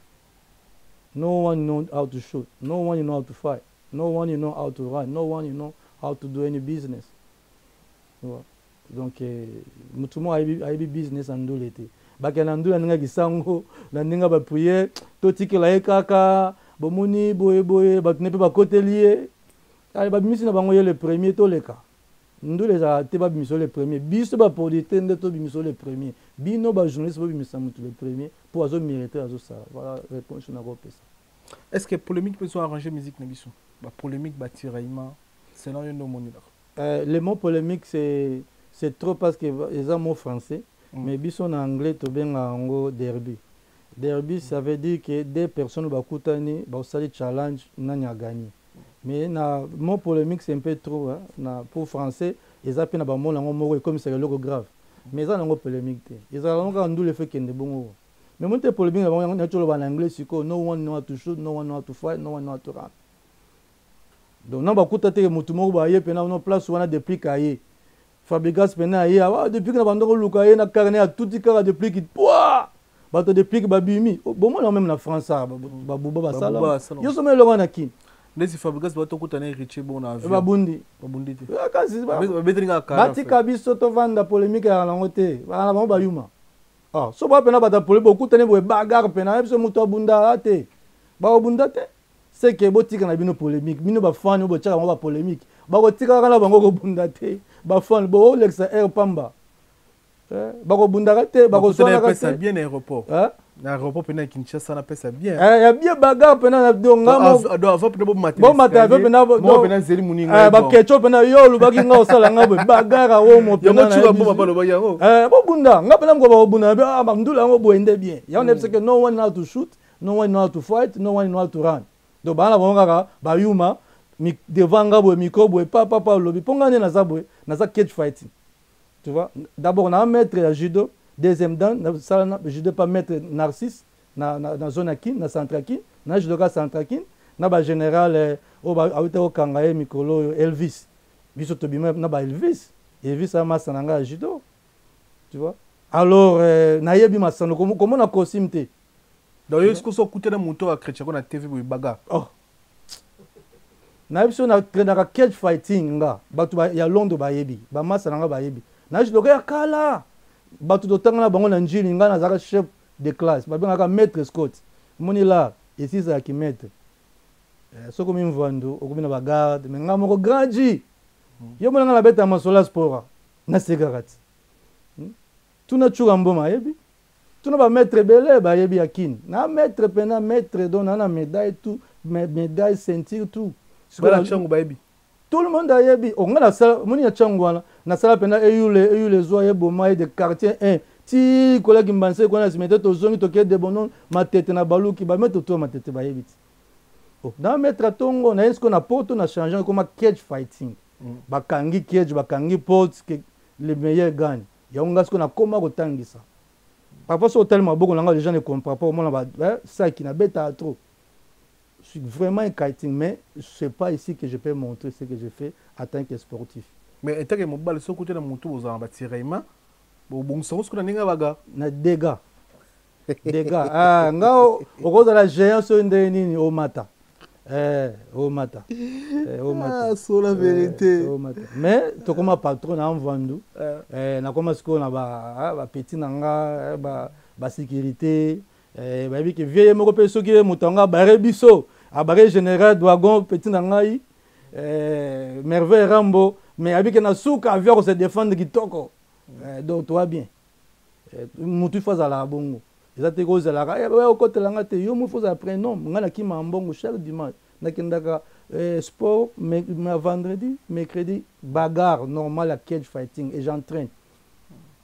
No one know how to shoot, no one know how to fight, no one you know how to run, no one you know how to do any business. Donc motu moko ayebi business ya ndule te. Bakende na ndule na ndenge ya kisango, na ndenge ya baprière, totikela ye kaka. Bomoni boyeboye, bato ne mpe bakoteli ye, babimisi na bango ye le premier. Toleka ndule ezalaka te, babimisa le premier. Biso baproducteur nde tobimisa le premier, bino bajournaliste bobimisa motu le premier mpo azomérite, azosala. Voilà réponse nakopesa. Est ce que polémique mpe so arranger musique na biso, bapolémique, batiraillement, selon yo nde omonelaka? Le mot polémique, c'est trop parce que eza mot français, mais biso na anglais tobenga yango derby. Derby, ça veut dire que deux personnes bakutani, basali challenge, nani a gagné. Mais na mot polémique, c'est un peu trop, hein? Na pour français eza mpe na bamona yango moko ekomisaka eloko grave, mais eza nango polémique te. Ezalaka nango kaka ndula, efe kende bongo. Mais moi te, polémique na bango neti oloba na anglais sikoyo: no one know how to shoot, no one know how to fight, no one know how to run. Donc na bakuta teke motu moko baye mpena no place wana, déplique aye. Fabregas pena aye awa depuis que na banda koluka ye na carnet atuti kaka depuis ki pwa bato depuis que babimi oh, bomona meme na France awa babuba basala yo soma eloko na kin ndeti Fabregas bato okutana héritier bon na avion babundi babundi te eh, kasi babeteli kaka batika biso tovanda polémique ya nango te bana bango bayuma ah so ba pena bata polémique bokutani boye bagarre pena biso moto abunda te bakobunda te c'est que botika na bino polemique bino ba fan oyo botiaka bango ba polemique bakotika kaka na bango kobunda te ba fan boolekisa air pamba eh, bakobundaka te bakoswanaka te bien na aéroport eh? na aéroport pena ya Kinshasa na pesa bien eh, ya bien bagarre pena na donc nga avant pena bomata bomata avion pena pena nzeli muninga eh, bakecho pena yo olobaki nga osala nga boye bagarre awomo pena yango balobaki yango eh, bobunda nga pena moko bakobunda ah, ndula yango boye nde bien yango nayebisaki no one how to shoot no one know how to fight no one know how to run donc bana bango kaka bayuma devant nga boye micro boye pa pa pa olobi mpo nga nde naza boye naza cage fighting tu vois d'abord na maître ya judo deuxième dan nasala na judo pa maître narcisse na, na, na zone ya kin na centre ya kin na judoka centre ya kin na bagénéral eh, oyo awuta kokanga ye mikolo oyo elvis biso tobima na ba elvis elvis amasa na ngai ya judo tu vois alors eh, nayebi masano komona costume te Donc yo sikoyo okutana moto ya chrétien na TV boye baga. Oh. Na biso na trainaka cage fighting nga bato ba, ya Londres bayebi bamasa na nga bayebi na judoka ya kala bato totanga na bango na njili nga nazalaka chef de classe babengaka maître Scott omoni la esisa ya kimaître eh, soki omi mvandu okomi na bagarde me nga moko grand G yo mona nga nabeta masolo ya sport nasekaka ti hmm? tuna tshuka mboma ayebi tuna ba maître ebele bayebi ya kin na maître pena maître donc na na médaille tout médaille ceinture tout bana chango bayebi tout le monde ayebi onga oh, nasala omoni ya chango wana nasala pena eyule eyule ezwa ye boma ye de quartier 1 ti kolaki mbanse kuna na cimetière tozongi tokei debono matete na baluki ba maître to matete bayebi ti oh, na maître atongo na ye sikoyo na poto na change ekoma cage fighting mm. bakangi cage bakangi porte que le meilleur gagne yango nga sikoyo nakoma kotangisa parfois soki otali maboko na nga les gens ne comprend pas omona ba eh, saki nabetaka trop je suis vraiment un kiting mais c'est pas ici que je peux montrer ce que je fais en tant que sportif mais en tant que mobali soki okutana motu bozala na batiraillement bobongisa yango soki na ndenge ya baga na dégâts dégâts ah, nga okozala géant soki ndenge nini omata eh, omata eh, omata ah, sur la eh, vérité omata mais tokoma patron na mvandu eh. eh, nakoma sikoyo na ba ah, ba petit na nga eh, ba ba sécurité eh, bayebi ke vieux ye moko mpe soki ye moto yango abare biso abare général dragon petit na ngai eh, merveille rambo mais ayebi ke na suka avion akose défendre kitoko eh, donc toa bien Eh, mutu ifo azalaka bongo eza te kozalaka eh, okotela nga te yo mofo ozala prénom nga nakimaka mbongo chaque dimanche nakendaka eh, sport ma vendredi mercredi bagarre normale ya cage fighting et j'entraîne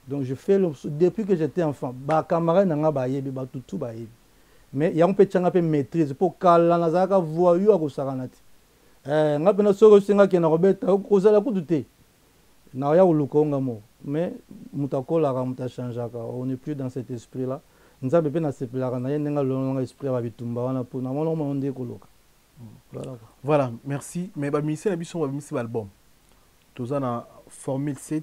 donc je fais le, depuis que j'étais enfant bacamarade na nga bayebi bato tout bayebi mais yango mpe etyanga mpe maîtrise mpo kala nazalaka voyou akosakana te eh, nga mpena soki osengaki na kobeta kozala kutu te Nakoya koluka yo nga moko. Mais moto akolaka, moto a changeaka. On n'est plus dans cet esprit là. Nzambe pe nasepelaka na ye ndenge alongola nga esprit ya ba bitumba wana po namona ngo nde koloka. Voilà quoi. Voilà, merci. Mais ba musiciens na biso ba bimisi ba album. Toza na Formule 7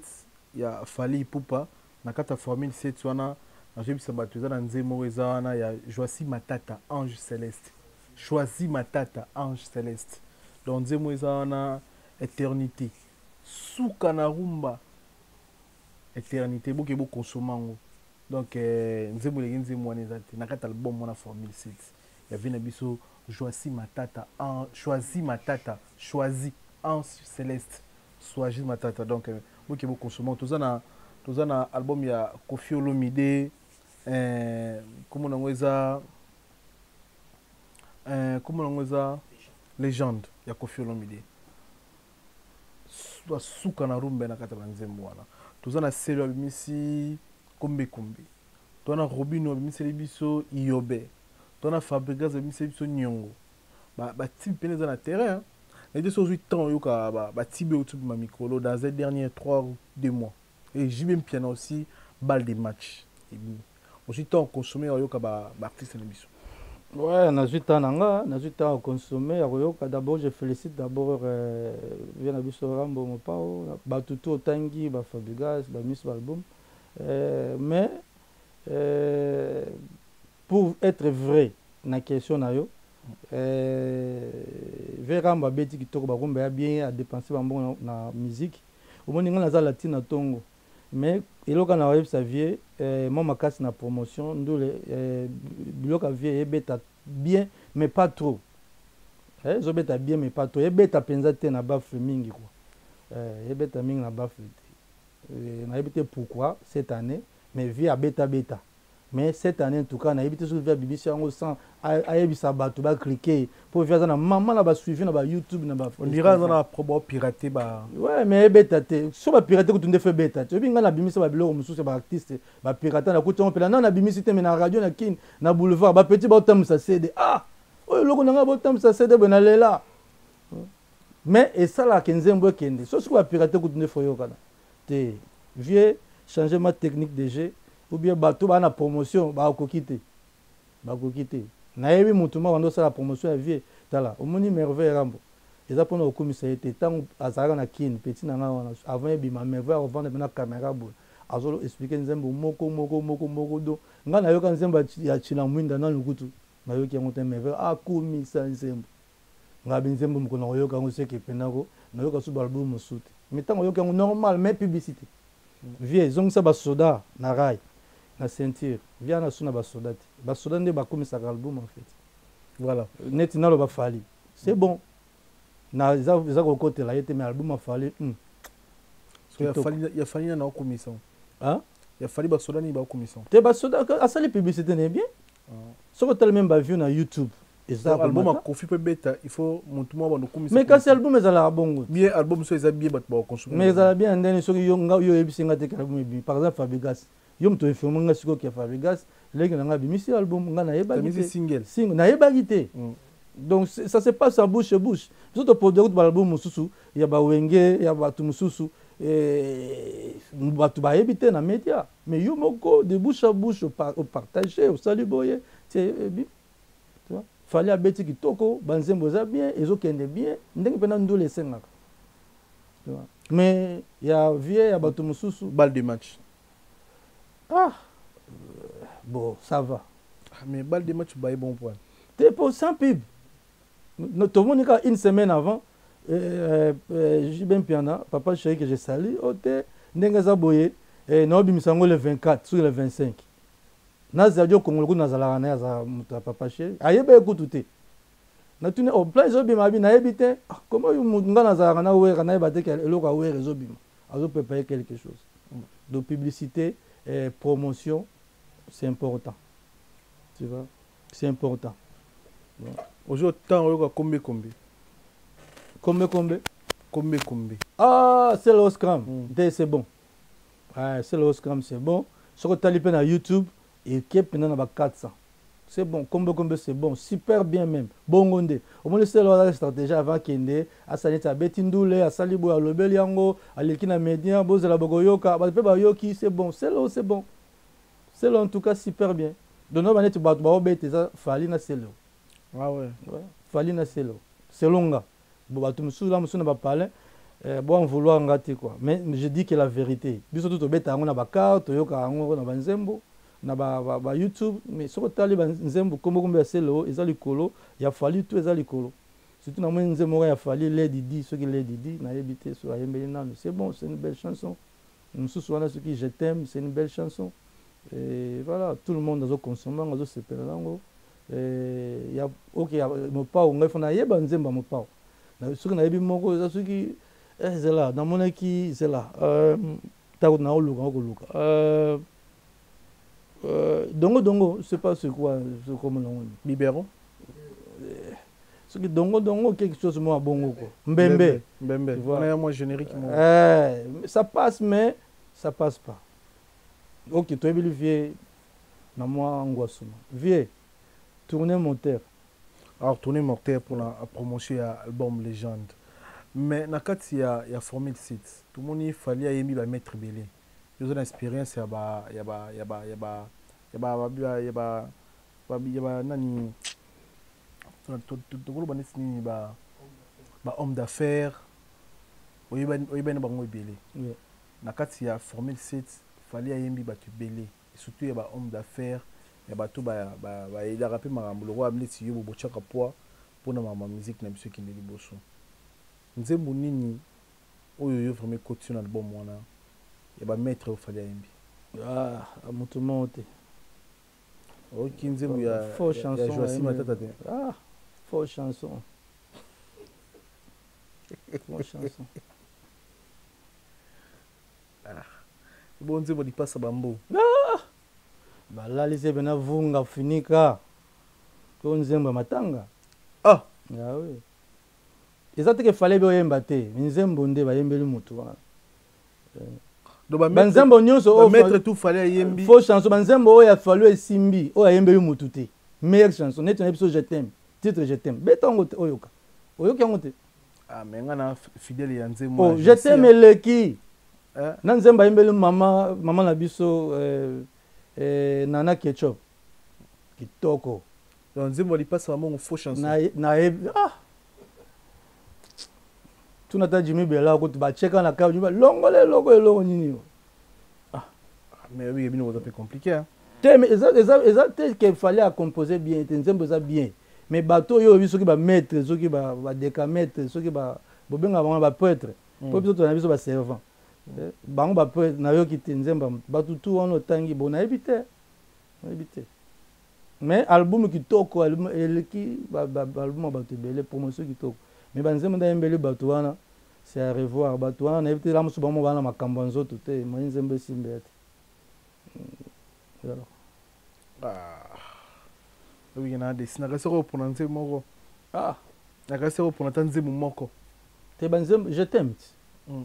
ya Fally Ipupa na kati ya Formule 7 wana nazoyebisa bato eza na nzembo moko eza wana ya Joissy Matata Ange Celeste. Choisi Matata Ange Celeste. Donc nzembo eza wana eternité. Suka na rumba eternite boke bo consommer yango donc eh, nzembo eleki nzembo wana eza te na kati album wana formule 7 ya vie na biso Joissy Matata en Choisi Matata Choisi en Celeste Choisi Matata donc eh, boke bo consommer toza na toza na album ya Koffi Olomide eh, kombo nango eza eh, kombo nango eza legende ya Koffi Olomide suka na rumba na kati ya banzembo wana toza na selo abimisi kombe kombe toza na robino abimiseli biso iyobe toza na fabrigas abimiseli biso niongo batibe mpena eza na terrain nayebi te soki ozwi temps oyoka batibe oyo tobima mikolo dans les derniers 3 ou 2 mois et JB Mpiana aussi balle de match ebimi ozwi temps oconsommer oyoka baartiste na biso. Ouais, nazwi temps na nga, nazwi temps ya consommer, ya koyoka. D'abord, je félicite d'abord euh, vieux na biso Rambo Mopao, bato tout otangi, ba Fabregas, ba Miss ba album. Euh, mais euh, pour être vrai na question na yo, euh, vieux Rambo abeti kitoko, bakumba ya bien, a dépenser ba mbongo na, na musique. Omoni nga naza latina tongo. Mais eloko na oyebisa vieux eh, mwa makasi na promotion ndule eh, biloko ya vieux ebeta bien mais pas trop eh, ezobeta bien mais pas trop ebeta mpenza te na baffle mingi quoi eh, ebeta mingi na baffle te eh, nayebi te pourquoi cette année mais vieux abeta beta Mais cette annee en tout cas nayebi te soki vie abimisi yango sans ayebisa batu ba cliquer po vie aza na maman na ba suivi na ba YouTube na ba On dirait aza na pro ba pirater ba Ouais mais ebeta te so ba pirater kutu nde fe beta te oyebi ngai nabimisa ba biloko mosusu ya ba artiste ba pirata na kuti yango mpela nano nabimisi te mais na radio na kin na boulevard ba petit baotambwisa CD ah oyo eloko na ngai botambwisa CD boye nalela mais esalaka nzembo ekende so soki ba pirate kutu nde foyokana te vieux changer ma technique de jeu ou bien bato baa na promotion bakoki te bakoki te nayebi motu moko ando osala promotion ya vieux tala omoni merveille rambo eza mpona kokumisa ye te ntango azalaka na kin petit na ngai wana avant ebima merveille akovanda mpe na camera boye azo explike nzembo moko moko moko moko do ngai nayoka nzembo ya chila mwinda nanu kutu nayoki yango te merveille akumisa nzembo Nga bi nzembo mokolo nakoyoka yango seke pena ko nayoka su ba album mosusu te mais tango oyoki yango normal mais publicité vieux zongisa ba soda na rail na ceinture vieux ana su na ba soda te ba soda nde bakomisaka album en fait voilà neti naloba Fally c'est bon na eza eza kokotela ye te mais album ya Fally hum so ya Fally ya Fally na okomisa hein ya Fally ba soda ni ba okomisa te ba soda asali publicité ne bien ah. soki otali meme ba view na YouTube eza album ya Koffi pe beta il faut mutu moko abanda okumisa mais kasi album ezalaka bongo bien album so eza bien bato bakonsommer mais ezala bien ndeni soki yo nga yo oyebisi nga te ke album ebimi par exemple Fabregas yo moto informe nga sikoyo ke Fabregas leki na nga abimisi album nga nayebaki te single single nayebaki te mm. donc ça se passe en bouche bouche biso toproduire kutu baalbum mosusu ya bawenge ya bato mosusu eh, bato bayebi te na média mais yo moko de bouche à bouche opartage osali boye Tu vois? Fally abeti kitoko, ba nzembo eza bien, ezo kende bien, ndenge pena ndule esengaka. Tu vois? Mais ya vie ya bato mosusu. Balle de match. Ah bon, ça va. Ah, mais balle de match baye bon point. Te po sans pub. Tomoni kaka une semaine avant euh, euh, JB Mpiana, papa chéri que je salue, oh te ndenge eza boye, eh, naobimisa yango le 24 sur le 25. Na Zadio Kongolo kutu nazalaka naye aza moto ya papa chéri ayeba ye kutu te natuni oh plan ezobima abi nayebi te ah, comment yo moto nga nazalaka na wera nayeba te ke eloko ya wera ezobima azo préparer quelque chose donc publicité eh, promotion c'est important tu vois c'est important bon. Ozo temps oyoka kombe kombe kombe kombe kombe kombe ah c'est le scrum mm. c'est bon Ouais, c'est le Scrum, c'est bon. Soki otali pe na YouTube, eke mpenza na ba 400. C'est bon, kombe kombe c'est bon, super bien même. Bongo nde. Omoni selo aza stratégie avant kende, asali neti abeti ndule, asali boye alobeli yango, aleki na media, bozela bokoyoka, bato pe bayoki, c'est bon. Selo c'est bon. Selo en tout cas super bien. Donc ba neti bato baobeta eza Fally na Selo. Ah ouais. Ouais, Fally na Selo. Selon nga. Bon bato mosusu la mosusu na ba palin eh, bo en vouloir nga te quoi. Mais je dis que la vérité. Biso tout tobeta yango na ba car, toyoka yango na ba nzembo, na ba, ba, ba YouTube, mais soki otali ba nzembo kombo kombo ya Celeo eza likolo, ya Fally tout eza likolo. Surtout na moni nzembo moko ya Fally Lady D, soki Lady D nayebi te soki ayembeli nanu. C'est bon, c'est une belle chanson. Mosusu wana soki je t'aime, c'est une belle chanson. Et voilà, tout le monde azo consommer yango, azo sepela nango. Eh, ya ok ya mopao ngai fo nayeba nzembo ya mopao soki nayebi moko eza soki eh, zela namonaki zela euh, ntango naoluka okoluka euh, euh, dongo dongo c'est pas c'est quoi c'est comme nango biberon eh, soki dongo dongo quelque chose moko bongo quoi mbembe mbembe wana ya mwa générique moko eh, ça passe mais ça passe pas ok toyebeli vie na mwa ngwasuma vieux tourner moteur alors tourner moteur pour la promotion ya album légende mais na kati ya, ya formule 7 tomoni fali ayembi ba maître ebele yoza na expérience ya ba ya ba ya ba ya ba ya ba ya ba ya ba ya ba nani Tokoloba neti nini ba ba homme d'affaires oyebani na bango ebele. Na kati ya formule 7 Fally ayembi bato ebele surtout ya ba homme d'affaires ya bato ba ba ba aidaka pe makambo lokola neti yo botiaka poids pona makambo ya musique na biso ekende liboso. Nzembo nini oyo yo vraiment ekoti yo na album wana ya ba maitre oyo Fally ayembi? Ah, mutu moko te. Oyoki nzembo ya Faux chanson ya Joasi Matata te? Ah, faux chanson. Faux chanson. Ah. Bon nzembo lipasa bambo. Ah! Balalisi pena vunga finika. To nzembo ya matanga. Ah. Ah oui. Eza te ke fallait boyemba te, nzembo nde bayembeli mutu wana. Banzembo nyonso oyo maître tout fallait ayembi. Faux chanson, banzembo oyo ya Fally esimbi, oyo ayembeli mutu te. Meilleure chanson neti na biso je t'aime, titre je t'aime. Beta yango te oyoka. Oyoki yango te. Ah mais nga na fidèle ya nzembo. Oh, je t'aime eleki. Na nzembo ayembeli mama mama na biso euh, euh, Nana Ketchup. Kitoko. Donc nzembo lipasa ba mongo faux chanson. Na na ah tuna ata Jimmy Bella kutu bacheka na ka Jimmy longola eloko eloko nini yo. Ah mais oui bino boza pe compliqué hein. Te mais eza eza eza te que fallait à composer bien te nzembo eza bien. Mais bato oyo oyebi soki ba maître soki ba ba décamètre soki ba bobenga bango ba prêtre. Po biso tozala biso ba servant. Eh, bango ba prêtre nayoki te nzembo bato tu wana otangi bon nayebi te. Nayebi te. Mais album kitoko, album eleki ba album ya bato ebele, promotion kitoko. Mais ba nzembo nde ayembeli bato wana, c'est à revoir. Bato wana nayebi te la mosusu bango bana makambo ya nzoto te, moyen nzembo esimbe ya te. Alors. Ah. Oyo na dessiner kasi ko pona nzembo moko. Ah. Na kasi ko pona ta nzembo moko. Te ba nzembo je t'aime.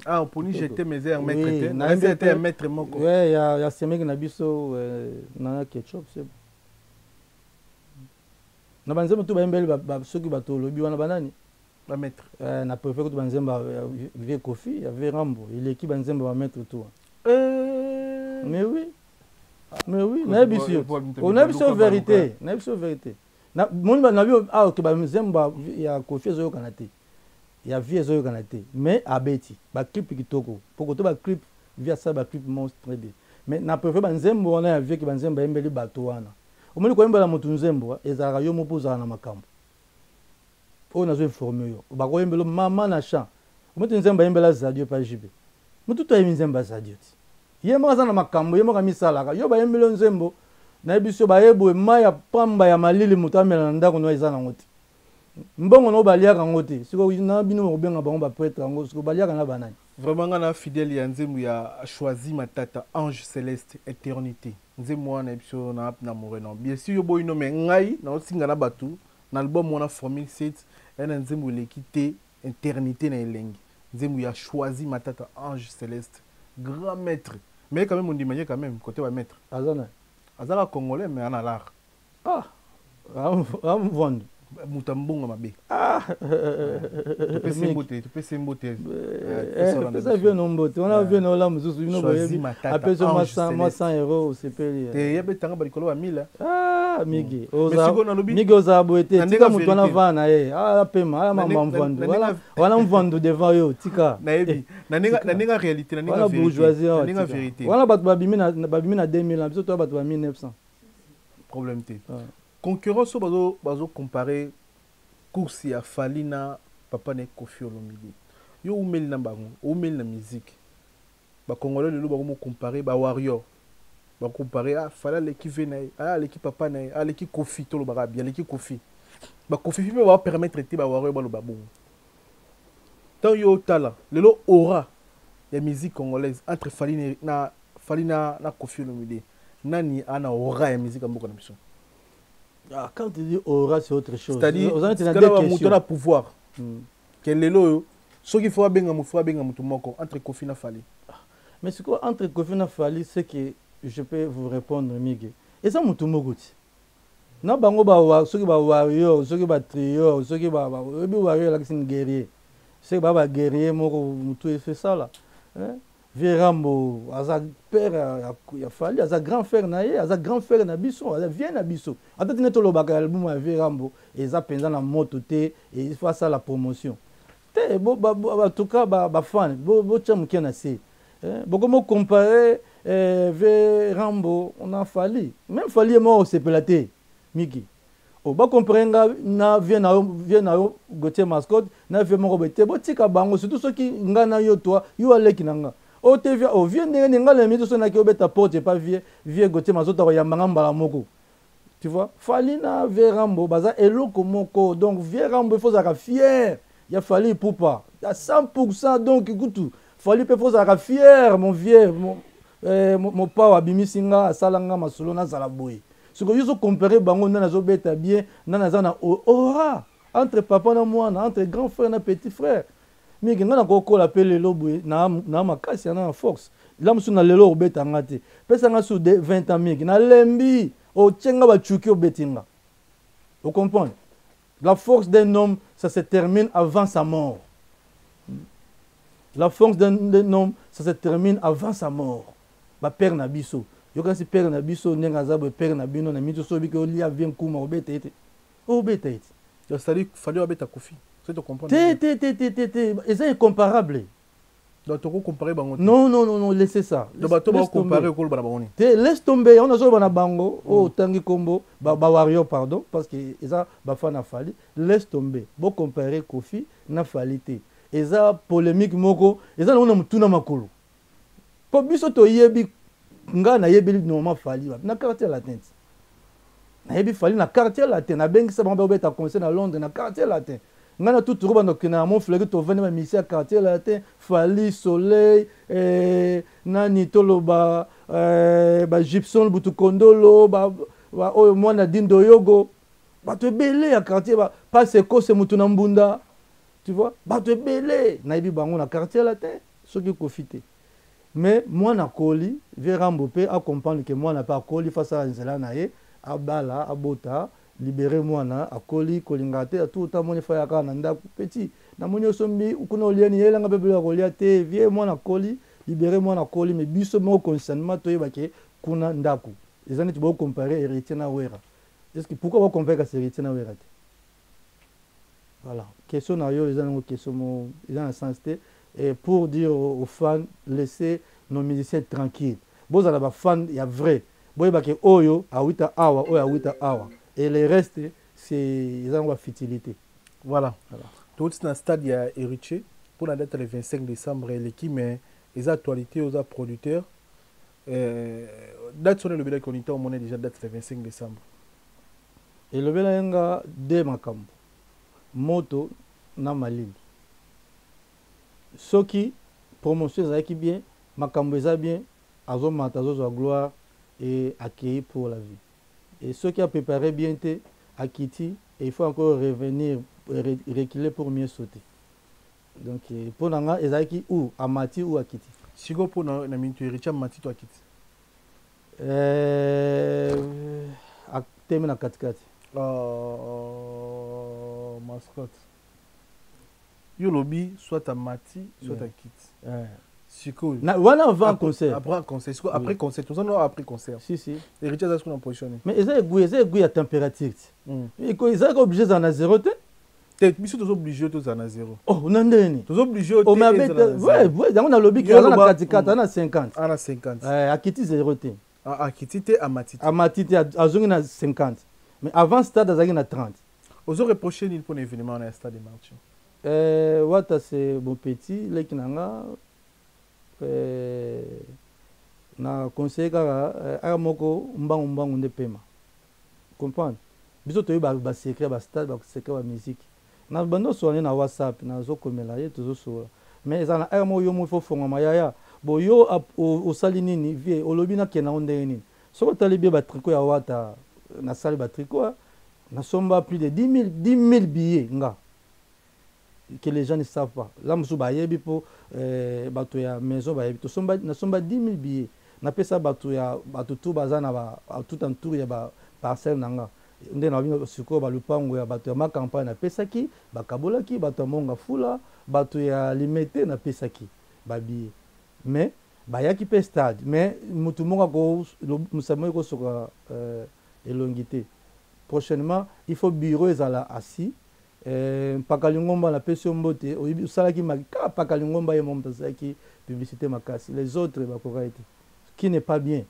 Ah, oponi je t'aime eza ya maître te. Na kasi te ya maître moko. Ouais, ya ya semeki na biso euh, na ketchup c'est na banzembo tu bayembeli soki bato olobi wana banani ba maître euh, na préfère kutu banzembo ya vieux Koffi ya vieux Rambo eleki banzembo ba maître tout euh... mais oui mais oui nayebi biso onayebi biso vérité nayebi biso vérité moni na bio ah ok banzembo ya Koffi ezoyokana te ya vie ezoyokana te mais abeti ba clip kitoko po koto ba clip vie asala ba clip monstre très bien mais na préfère banzembo wana ya vie ke banzembo ayembeli bato wana omoni koyembela moto nzembo ezalaka yo moko ozala na makambo oyo nazo informe yo bakoyembela mama na champ omoni nzembo ayembela zadio pa JB motu to ayebi nzembo ya zadio ti ye moko aza na makambo ye moko amisalaka yo bayembeli yo nzembo nayebi so baye boye mai ya pamba ya malili moto amela na ndako no eza nango te mbongo na baliaka yango te sikoyo na bino bokobenga bango ba pretre yango sikoyo baliaka na banani Vraiment nga na fidèle ya nzembo ya choisi matata ange celeste eternite nzembo wana biso na na moreno bien sûr yo boyi no mais ngai na osinga na batu na album wana formule 7 ya na nzembo eleki te eternite na elengi nzembo ya choisi matata ange celeste grand maître mais quand même ondima ye quand même côté ba maître aza na azaka congolais mais ana l'art Ah, amvwandu. Moto ya mbongo mabe. Ah. Topesi mbote, topesi mbote. Eh, eh, pesa vieux no mbote. Wana vieux no la mususu bino boyebi. Apesi mwa 100 mwa 100 euros osepeli. Te ye betanga ba likolo ba 1000. Ah, Migi. Hmm. Oza Migi oza boye te. Tika moto wana vana na ye. Ah, pema, ah mama mvwandu. Wana wana mvwandu devant yo, tika. Nayebi. Eh, na ndenge na ndenge réalité, na ndenge vérité. Na ndenge vérité. Wana bato babimi na babimi na 2000, biso to bato ba 1900. Problème te. Ah. Concurrence oyo bazo bazo comparer course ya Fally na papa na ye Koffi Olomide. Yo oumeli na bango, oumeli na musique. Ba congolais lelo bakomo comparer ba warrior. Ba comparer ah Fally aleki vie na ye, ah aleki papa na ye, ah aleki Koffi tolobaka bien aleki Koffi. Ba Koffi pe ba permettre te ba warrior baloba bongo. Tant yo otala lelo aura ya musique congolaise entre Fally na Fally na na Koffi Olomide nani ana aura ya musique ya mboka na biso ah, quand tu dis aura c'est autre chose c'est-à-dire moto na pouvoir hmm. ke lelo oyo soki fo abenga moto fo abenga moto moko entre Koffi na Fally ah, mais sikoyo entre Koffi na Fally c'est que je peux vous répondre Migue eza moto moko ti na bango ba soki ba warrior soki ba trior soki ba oyebi warrior elakisi guerrier soki ba ba guerrier moko motu efesala eh? Vieux Rambo aza père ya, ya Fally, aza grand frère na ye, aza grand frère na biso, aza vieux na biso. Ata tine tolobaka album ya vieux Rambo eza penza na moto te, et il faut asala promotion. Te bo ba, ba, en tout cas ba, ba fan bo botia moke na se. Eh, bokomo comparer eh, vieux Rambo on a Fally. Même Fally ye moko osepela te. Miki. Oh, ba comparer nga na vieux na yo, vieux na yo Gauthier Mascotte, na vieux moko boye te, botika bango surtout soki nga na yo toi, yo aleki na nga. Oh te vieux, oh vieux ndenge ni nga na minute so naki obeta porte pas vieux, vieux Gauthier Mascotte akoyamba nga mbala moko. Tu vois, Fally na vieux Rambo baza eloko moko. Donc vieux Rambo il faut zaka fier. Ya Fally Ipupa à 100% donc kutu Fally pe faut zaka fier mon vieux, mon eh, mopao abimisi nga asala nga masolo nazala boye. Sikoyo yo ozo comparer bango nani azo beta bien, nani aza na aura entre papa na mwana, entre grand frère na petit frère. Mingi nga nakokola pe lelo boye na na makasi na na force. La musu na lelo obeta nga te. Pesa nga su de 20 ans mingi na lembi otie nga ba chuki obeti nga. Vous comprenez? La force d'un homme, ça se termine avant sa mort. La force d'un homme, ça se termine avant sa mort. Ba père na biso. Yokanisi père na biso ndenge aza boye père na bino na miso sobi ke olia vie nkuma obeta ete. Obeta ete. Donc c'est-à-dire fallait obeta Koffi. C'est to comprendre. Te te te te te te eza incomparable. Donc toko comparer bango. Non non non non laissez ça. Donc bato ba comparer ko loba na bango ni. Te laisse tomber on azo na bango o tangi kombo ba, ba warrior pardon parce que eza ba fan na Fally laisse tomber. Bo comparer Koffi na Fally te. Eza polémique moko eza na mutuna makolo. Po biso toyebi nga nayebi normalement Fally wapi na quartier latin. Nayebi Fally na quartier latin, nabengisa bango babeta concert na Londres na quartier latin. Nga na tuturu bando kena na Montfleury tovandi ba musicien ya quartier latin, Fally, Soleil, eh, nani toloba eh, ba Gibson Butukondolo, ba, ba oyo mwana Dindo Yogo, bato ebele ya quartier ba passe Ekose mutu na mbunda, tu vois, bato ebele nayebi bango na quartier latin soki Koffi te. Mais mwana akoli, vieux Rambo pe a comprendre que mwana pe akoli faut asala nzela na ye, abala, abota, libere mwana, akoli, kolingaka te, tout autant amoni faut aya kaka na ndaku, petit namoni osombi kuna olie nini, yela nga pe biloko ya kolia te, vieux mwana akoli, libere mwana akoli, mais biso moko conscientement toyeba que kuna ndaku eza neti bo comparer Heritier na Werra, est ce que pourquoi bo comparer kasi Heritier na Werra te? Voilà, question na yo eza nango question mo eza na sens te. Et pour dire aux fans, laissez nos musiciens tranquilles. Bozala ba fans ya vrai. Boyeba ke oyo awita awa, oyo awita awa. Et le reste c'est eza nango ba futilité. Voilà. Voilà. Tout na stade ya Héritier pour la date le 25 décembre eleki mais eza actualité oza producteur. Euh, date sona elobelaki onita omona déjà date le 25 décembre. Elobelaki nga de makambo, moto na malili. Soki promotion ezalaki bien, makambo eza bien, azomata azozwa gloire et akeyi pour la vie. Et soki a preparer bien te, akiti et il faut encore revenir, reculer pour mieux sauter. Donc po na nga ezalaki ou amati ou akiti. Sikoyo po na na minute Heritier amati to akiti? Euh, atemi na katikati. Oh, mascotte. Yo lobi soit amati soit yeah. akiti. Yeah. Sikoyo. Na wana avant concert. Après concert. Sikoyo après oui. concert. Toza no après concert. Si si. Héritier aza sikoyo na position. Mais eza egu eza egu ya température. Mm. Eko eza obligé za na zéro te. Te biso tozo obligé tozala na zéro. Oh na ndeni. Tozo obligé te. Oh mais abeta ouais ouais yango nalobi ki aza na katikati aza na 50. Aza na 50. Eh akiti zéro te. Ah akiti te amati te. Amati te azongi na 50. Mais avant stade azalaki na 30. Ozo reprocher nini pona événement na stade de Martyrs? Euh Wata c'est mon petit leki na nga euh na conseiller kaka aka moko mbangu mbangu nde pema. Comprendre? Biso toyebi ba, ba secret ba stade, ba secret ba musique. Na bandi osolola ne na WhatsApp, nazo komela ye tozo solola. Mais eza na heure moko yo moko il faut fongwama yaya. Bon yo osali nini vie, olobi na kenda ngo ndenge nini? Soki otali bien ba tricot ya Wata, na sali ba tricot, na somba plus de 10 000, 10 000 billets nga. Que les gens ne savent pas. Là mosusu bayebi po eh, bato ya maison bayebi. Tosomba, nasomba 10 000 billets. Napesa bato ya bato tout baza na ba tout entour ya ba parcelle na nga. Nde na bino sikoyo ba lupango ya bato ya ma campagne napesaki, bakabolaki bato ya Monga Fula, bato ya Limete napesaki ba billets. Mais Bayaki mpe stade mais mutu moko ako mosapi moko ekosoka euh, elongi te. Prochainement il faut bureau ezala assis euh, Mpaka Lingomba napesi yo mbote oyebi osalaki kaka Mpaka Lingomba ye moko moto asalaki publicité makasi les autres bakokaki te qui n'est pas bien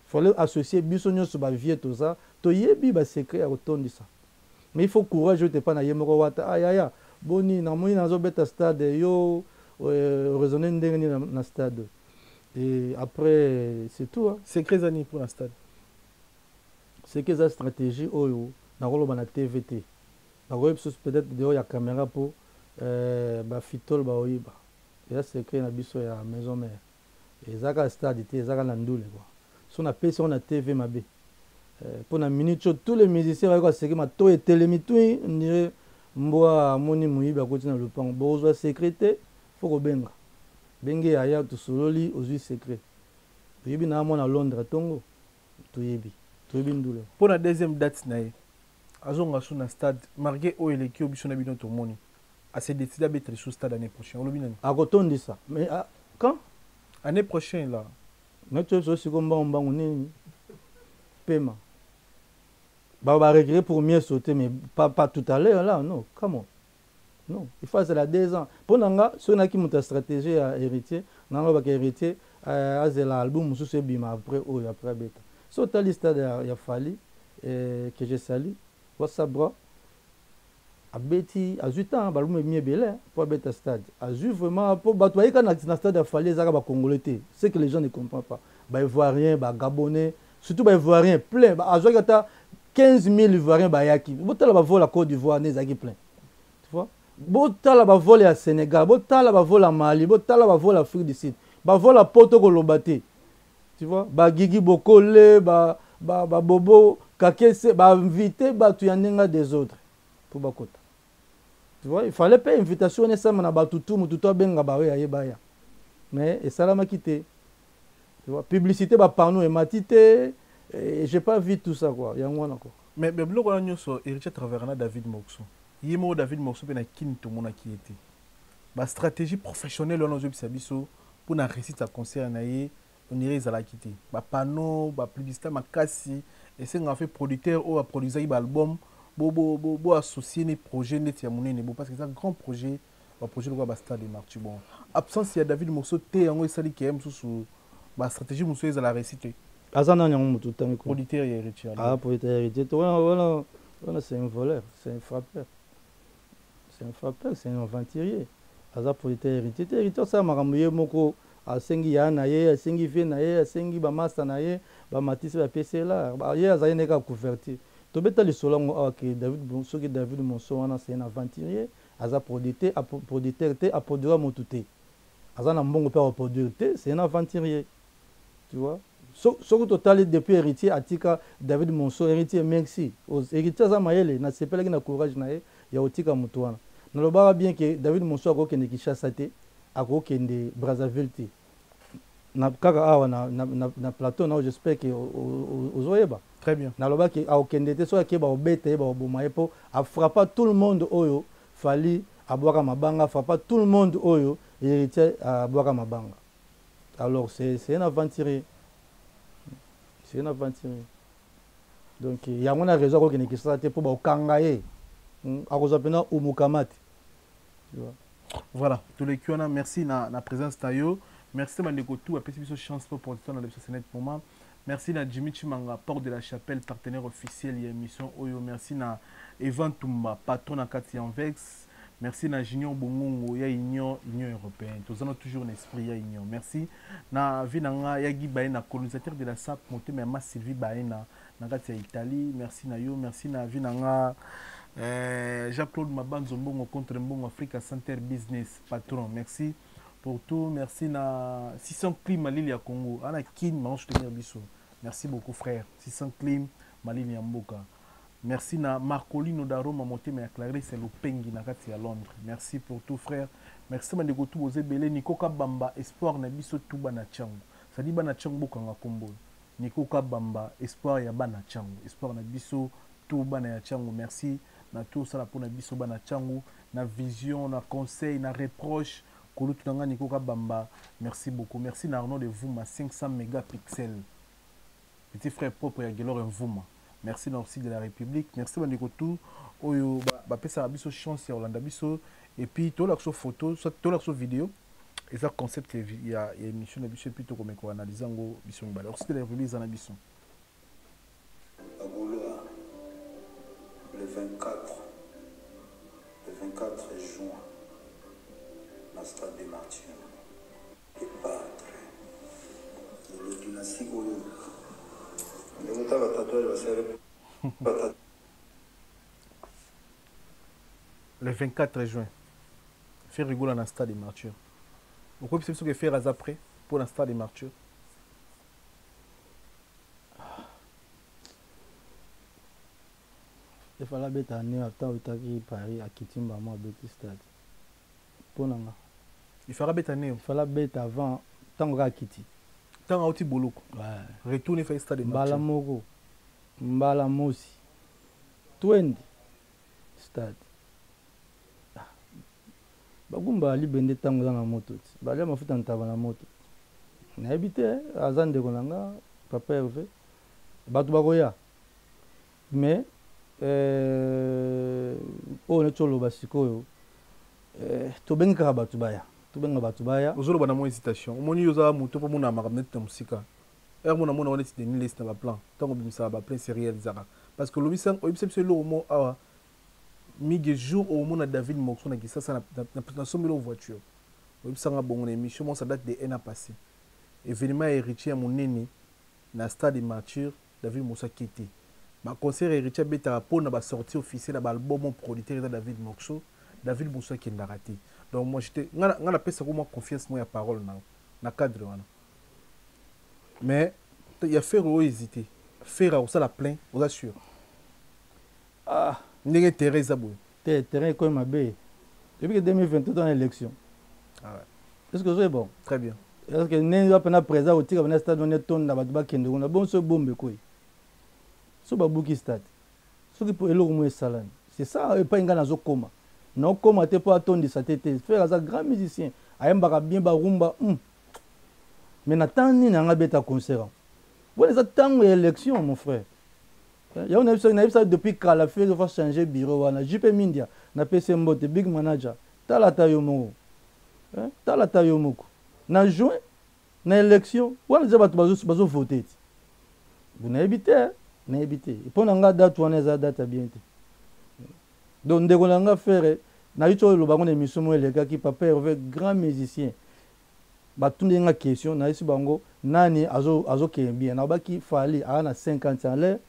fallait associer biso nyonso ba vieux toza toyebi ba secret ya kotondisa mais il faut courage oyo te epai na ye moko wata ah yaya boni namoni nazobeta stade yo euh, raisonne ndenge nini na, na stade et après c'est tout hein. Secret eza nini mpona stade? Secret eza stratégie oyo nakoloba na tv te nakoyebi biso peut-être dehors ya caméra mpo euh, bafitole baoyiba eza secret na biso ya maison mère Eza kaka stade te eza kaka na ndule quoi. Soki na pesi yango na TV mabe. Po na minute oyo tous les musiciens bayoka secret matoyi etelemi tui on dirait mbwa amoni moyibi akoti na lopango. Bokozwa secret te faut kobenga. Benge yaya tosololi ozwi secret. Oyebi na mwana Londres tongo toyebi. Toyebi ndule. Pona deuxième date na ye azonga su na stade malgre oyo eleki oyo biso na bino tomoni. A se decide abeta lisusu stade annee prochaine olobi nani? Akotondisa mais ah, quand? Annee prochaine là. Neti oyo siko mbangu mbangu nini? Pema. Ba ba regret pour mieux sauter mais pas pas tout à l'heure là non come on. Non, il faut azela 2 ans. Mpo na nga soki naki moto ya stratégie ya héritier, na nga baka héritier euh, azela album mosusu ebima après oyo après abeta. So otali stade ya, ya Fally euh, que je salue, what's up bro? Abeti azui temps ba album ebimi ebele po abeta stade azui vraiment po batu bayeka na, na stade ya Fally ezaka ba congolais te ce que les gens ne comprennent pas ba ivoiriens ba gabonais surtout ba ivoiriens plein ba azwaki ata 15 000 ivoiriens bayaki botala ba vol ya Côte d'Ivoire nde ezalaki plein tu vois botala ba vol ya Sénégal botala ba vol ya Mali botala ba vol ya Afrique du Sud ba vol ya poto koloba te tu vois ba Gigi Bokole ba ba, ba Bobo Kakese ba invité batu ya ndenge des autres po bakota tu vois il fallait pe invitation wana esalama na batu tout mutu to abenga ba oyo aye baya mais esalamaki te tu vois publicité ba panneau emati te j'ai pas vu tout ça quoi yango wana quoi. Mais mais biloko wana nyonso Heritier travers na David Moxo ye moko David Moxo mpe na Kin tomonaki ye te ba stratégie professionnelle wana ozobisa biso mpo na réussite ya concert na ye on dirait ezalaki te ba panneaux ba publicité makasi esengaka fe producteur oyo aproduisaki ba album bo bo bo, bo associer ni projet neti ya monene bo parce que eza grand projet ba projet lokola ba stade de martyr bon absence ya David Morceau te yango esali ke mosusu ba stratégie mosusu ezala réussite te. Aza nani yango moto otangi ko producteur ya héritier. Ah producteur ya héritier to wana wana wana c'est un voleur, c'est un frappeur. C'est un frappeur, c'est un aventurier. Aza producteur héritier te, héritier asala makambo ye moko asengi ya na ye, asengi vie na ye, asengi ba masta na ye, ba matisi ba pesi ye lar. Ye azali ne kaka couverture. Tobeta lisolo yango awa ke David soki David Monson wana c'est un aventurier, aza producteur, producteur te, a produira mutu te. Aza na mbongo pe ako produire te, c'est un aventurier. Tu vois? Soki totali depuis Heritier atika David Monsoh, Heritier merci. Heritier aza mayele, nasepelaki na courage na ye ya kotika mutu wana. Nalobaka bien que David Monsoh akokende Kinshasa te, akokende Brazzaville te. Na kaka awa na, na, na, na plateau na j'espère que ozoyeba. Très bien. Nalobaki akokende te soki ake bakobeta ye bakoboma ye po a frappa tout le monde oyo Fally abwaka mabanga, frappa tout le monde oyo Heritier abwaka mabanga. Alors c'est un aventurier. C'est un aventurier. Donc yango na raison akokende Kinshasa te mpo bakokanga ye. Hmm, akozwa mpena umukamate. Tu vois. Voilà, toleki wana merci na, na présence na yo. Merci bandeko tout apesi biso chance mpo producteur na biso c'est net moment. Merci na Jimmy Chimanga, porte de la chapelle, partenaire officiel ya émission oyo. Merci na Evan Tumba, patron na kati ya Anvex. Merci na Junior Bongongo ya Union Union européenne. Tozana toujours na esprit ya Union. Merci na vie na nga ya Guy Baena, colonisateur de la SAP, motema ya ma Sylvie Baena na kati ya Italie. Merci na yo, merci na vie na nga euh, Jean-Claude Mabanzo Mbongo contre Mbongo Africa Center Business patron. Merci pour tout. Merci na 600 Clim Malili ya Congo. Ana Kin ma soutenir biso. Merci beaucoup frère. 600 Clim Malili ya Mboka. Merci na Marcolino da Roma motema ya Clarisse Lopengi na kati ya Londres. Merci pour tout frère. Merci bandeko tout boza ebele. Nico Kabamba espoir na biso tout bana Tshangu. C'est-à-dire bana Tshangu bokanga kombo. Nico Kabamba espoir ya bana Tshangu. Espoir na biso tout bana ya Tshangu. Merci na tout sala pona biso bana Tshangu na vision na conseil na reproche. Kulutu na nga Nico Kabamba, merci beaucoup. Merci na Arnaud de Vuma, 500 mégapixels. Petit frère propre ya Guelor Mvuma. Merci na aussi de la République. Merci bandeko tout oyo bapesaka biso chance ya kolanda biso et puis tolakisa photo soit tolakisa vidéo eza concept ya émission na biso et puis tokomeka koanalyse yango biso mibale. Aussi de la République eza na biso. Bagolois, le 24, le 24 juin, na stade des Martyrs, le padre, le dynastie oyo, ndenge ta ba tatouage basali Le 24 juin, Ferre Gola na stade des Martyrs. Okoyebisa biso ke Ferre aza prêt pour na stade des Martyrs? Efala abeta année ata awutaki Paris akiti mbamo abeti stade mpo na nga. Il fallait abeta année. Il fallait abeta avant ntango kaka akiti. Ntango auti boloko. Ouais. Retourne efaki stade. Mbala moko mbala mosi 20 stade. Ah. Bagumba libende ntango eza na moto ti balia mafuta ntaba na moto. Nayebi te aza ndeko na nga papa Herve bato bakoya mais euh, oyo neti oloba sikoyo euh, tobengi kaka bato baya tobenga bato baya. Ozoloba na mwa hésitation omoni yo oza moto mpo omona makambo neti na mosika heure mona mona neti Denis Lessie na baplan ntango obimisaka baplan se réalisaka parce que olobisa oyebisa biso eloko moko awa Migue jour okomona David Morceau na Kisasa nasombeli yo voiture oyebisa nga bongo na émission moko ça date de un an passé événement ya héritier ya monene na stade de martyr David Morceau ake te ba concert ya héritier abetaka mpo na ba sortie officielle ya ba album producteur eza David Morceau David Morceau akendaka te donc moi j'étais nga nga napesaka mwa confiance mwa ya parole na na cadre wana mais ya Ferre oyo hésité Ferre akosala plein oza sûr Ah. Ndenge terrain eza boye. Te terrain ekomi mabe. Depuis que 2023 dans l'élection. Ah ouais. Est-ce que c'est bon? Très bien. Est-ce que ndenge wapi na président otika bana stade wana etonda bato bakende kuna bonso so bombe ekweyi so babuki stade soki mpo eloko moko esalami c'est ça epai ngai nazokoma naokoma te mpo atondisa te te frère aza grand musicien ayembaka bien barumba mm. mais na temps nini anga abeta concert yango wana eza ntango ya élection mon frère Yango nayebisaki nayebisaki depuis kala Ferre faut changer bureau wana JP Mindia napesi ye mbote big manager tala ata yo moko hein tala ata yo moko na juin na election wana deja bato bazo bazo voter ti nayebi te nayebi te mpo na nga date wana eza date ya bien te donc ndeko na nga Ferre nayuti oyo loba yango na émission moko elekaki papa Hervé grand musicien Batuni nga question nayebisi bango nani azo azo kende bien nalobaki Fally aza na 50 en l'air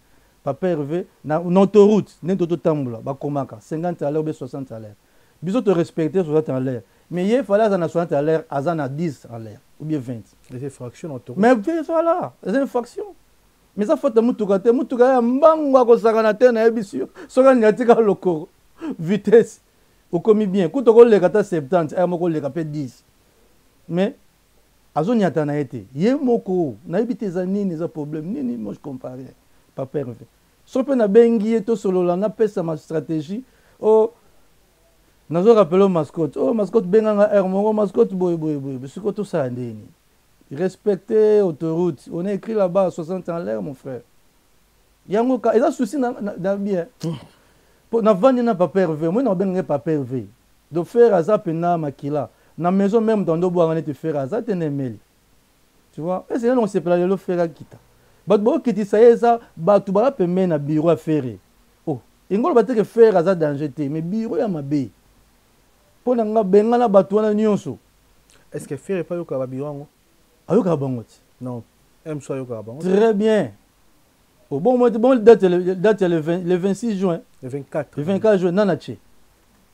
papa Herve na na autoroute ndenge to totambola bakomaka 50 en l'air ou bien 60 en l'air biso to respecter 60 en l'air mais ye Fally aza na 60 en l'air aza na 10 en l'air ou bien 20 Eza infraction na autoroute. Mais voilà eza infraction mais eza faute ya mutuka te mutuka ya mbangu akosakana te nayebisi yo soki aniati kaka lokolo vitesse okomi bien kutu okoleka ata 70 aya moko oleka mpe 10 mais azoniata na ye te ye moko nayebi te eza nini eza problème nini moi je comprends rien papa Hervé soki mpe nabengi ye tosolola napesa ma stratégie o oh, nazo rappeler mascotte oh mascotte benga nga heure moko mascotte boye boye boye sikoyo tosala ndenge nini respecter autoroute on a écrit là-bas 60 en l'air mon frère yango ka eza souci na, na, na bien po navandi na papa Hervé moi nabenga ye papa Hervé donc frère aza pena makila na maison même dans ndobwanga neti frère aza te na emeli tu vois est-ce que osepela lelo frère akita bato baokitisa ye eza bato baza pembeni na bureau ya ferre oh engolo bateke frère aza danger te mais bureau ya mabe mpo na nga bengana bato wana nyonso est ce que ferre epa ayokaka babiro yango ayokaka bango ti non mso ayokaka bango très bien Oh, bon, moi, bon, date, le, date le, 20, le 26 juin. Le 24. Le 24 juin, nana tché.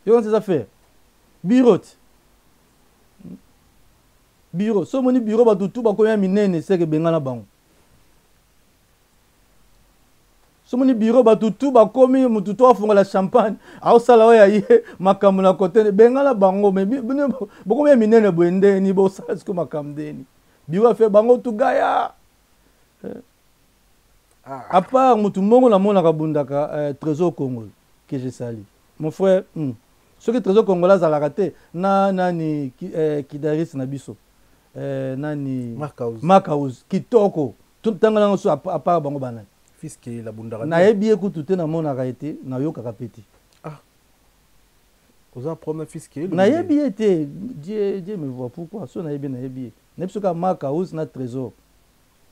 Yo, c'est affaire. Bureau. Bureau. So moni bureau ba tutu ba koya minene c'est que bengana bango. So moni bureau ba tutu ba komi mutu to afungola champagne, aosala oyo aye makambo na kote bengana bango mais bokomi ya minene boye ndeni bosala siko makambo ndeni. Bureau affaire bango tugaya. Eh. Ah. À part mutu moko namonaka bundaka euh, Trésor Congo que je salue. Mon frère, hmm. Soki Trésor Congolais azalaka te na nani eh, kidaris na biso eh, nani Mark House kitoko, tanga nango so apart bango banani. Fils Kelela bundaka. Nayebi ye kutu te, namonaka ye te, nayokaka mpe te. Ah, oza problème Fils Kelela. Nayebi ye te. Dieu, Dieu me voit. Pourquoi so nayebi? Nayebi ye, nayebi soki Mark House na Trésor.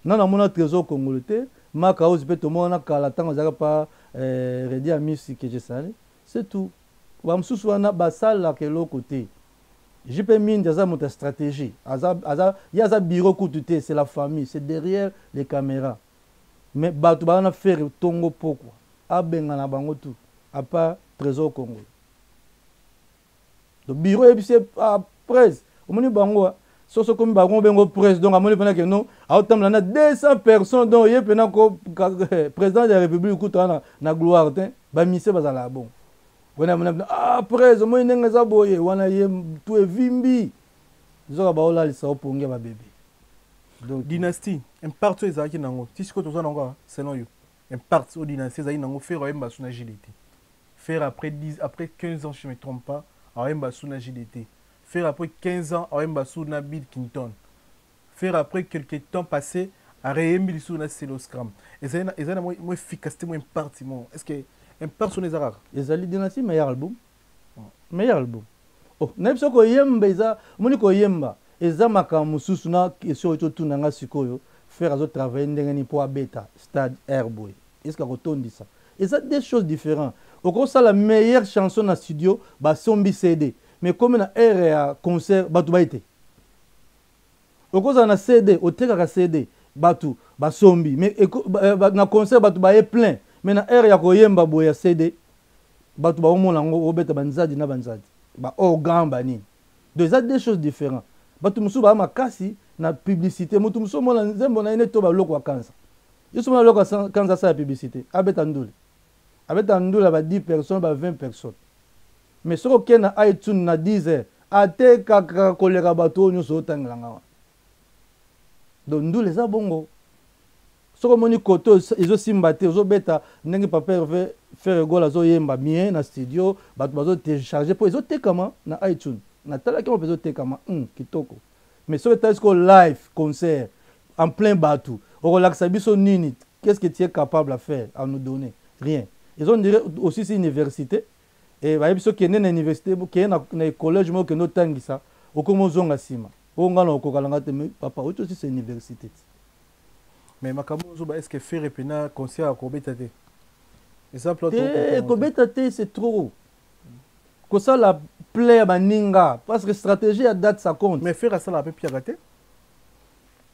Nga namona Trésor Congolo te. Mark House mpe tomona kala ntango azalaka pa eh, Redi Amisi que je sali, c'est tout. Bamosusu wana basalaka eloko te. JP Mindi aza moto ya stratégie, aza, aza, ye aza bureau kutu te, c'est la famille, c'est derrière les caméras. Mais bato baza na Ferre tongo pokwa, abengana bango tout à part Trésor Congolo. Donc bureau eyebisi ye, ah, presse omoni bango soso komi bango bengo presse. Donc amoni mpena ke non, aotambola na 200 personnes. Donc ye mpena ko président de la République kutu wana na gloire te. Bamisie bazalaka bongo wana, amoni, ah, presse omoni ndenge eza boye wana, ye tu evimbi, nzoka baolalisa opongi ya babebe. Donc dynastie impact oyo ezalaki nango ti sikoyo toza nango, selon yo, impact oyo dynastie ezalaki nango, Ferre oyemba su na JDT, Ferre après 10, après 15 ans, je ne me trompe pas, ayemba su na JDT, Ferre après 15 ans ayemba su na Bill Clinton, Ferre après quelques temps passé areyembi lisusu na Celeo Scram. Ezali na mwa efficacité, mwa impact mo, est ce que impact wana eza kaka? Ezali dynastie, meilleur album, meilleur album. Oh, nayebi soki koyemba eza, omoni, koyemba eza makambo mosusu. Na question oyo totuna nga sikoyo, Ferre azotravaille ndenge nini mpo abeta stade air boye? Est ce que akotondisa? Eza deux choses différentes. Okosala meilleure chanson na studio, basombi CD, mais komi na aire ya concert, bato baye te. Okozala na CD, otekaka CD, bato basombi, mais na concert bato baye plein, mais na aire ya koyemba boye ya CD, bato baomona yango obeta banzadi na banzadi, baorgan banini. Donc eza deux choses différentes. Bato mosusu baa makasi na publicité, moto mosusu omona nzembo na ye neti to baloko ya kanza. Yo soki omona loko ya kanza asala publicité, abeta ndule, abeta ndule ya ba 10 personnes, ba 20 personnes, mais soki okende na iTunes na 10 heures, atekaka koleka bato oyo nyonso otangelanga wana. Donc ndule eza bongo. Soki omoni kote ezosimba te, ozobeta ndenge papa Herve Ferre Gola azoyemba bien na studio, bato bazotélécharge mpo ezotekama na iTunes. Natalaki yango mpe ezotekama kitoko. Mais soki etali sikoyo live concert en plein bato, okolakisa biso nini? Qu'est-ce que tu es capable à faire, à nous donner? Rien. Ezo dire aussi si université e bayebi so kende na université, kende na collège moko, kende otangisa, okomi ozonga nsima oyo ngai na okokalanga te. Mais papa oti aussi c'est université ti. Mais makambo ozoba, est ce que Ferre mpena concert akobeta te? Eza te, kobeta te, c'est trop kosala play ya baninga, parce que stratégie ya date, ça compte. Mais Ferre asalaka mpe piaka te.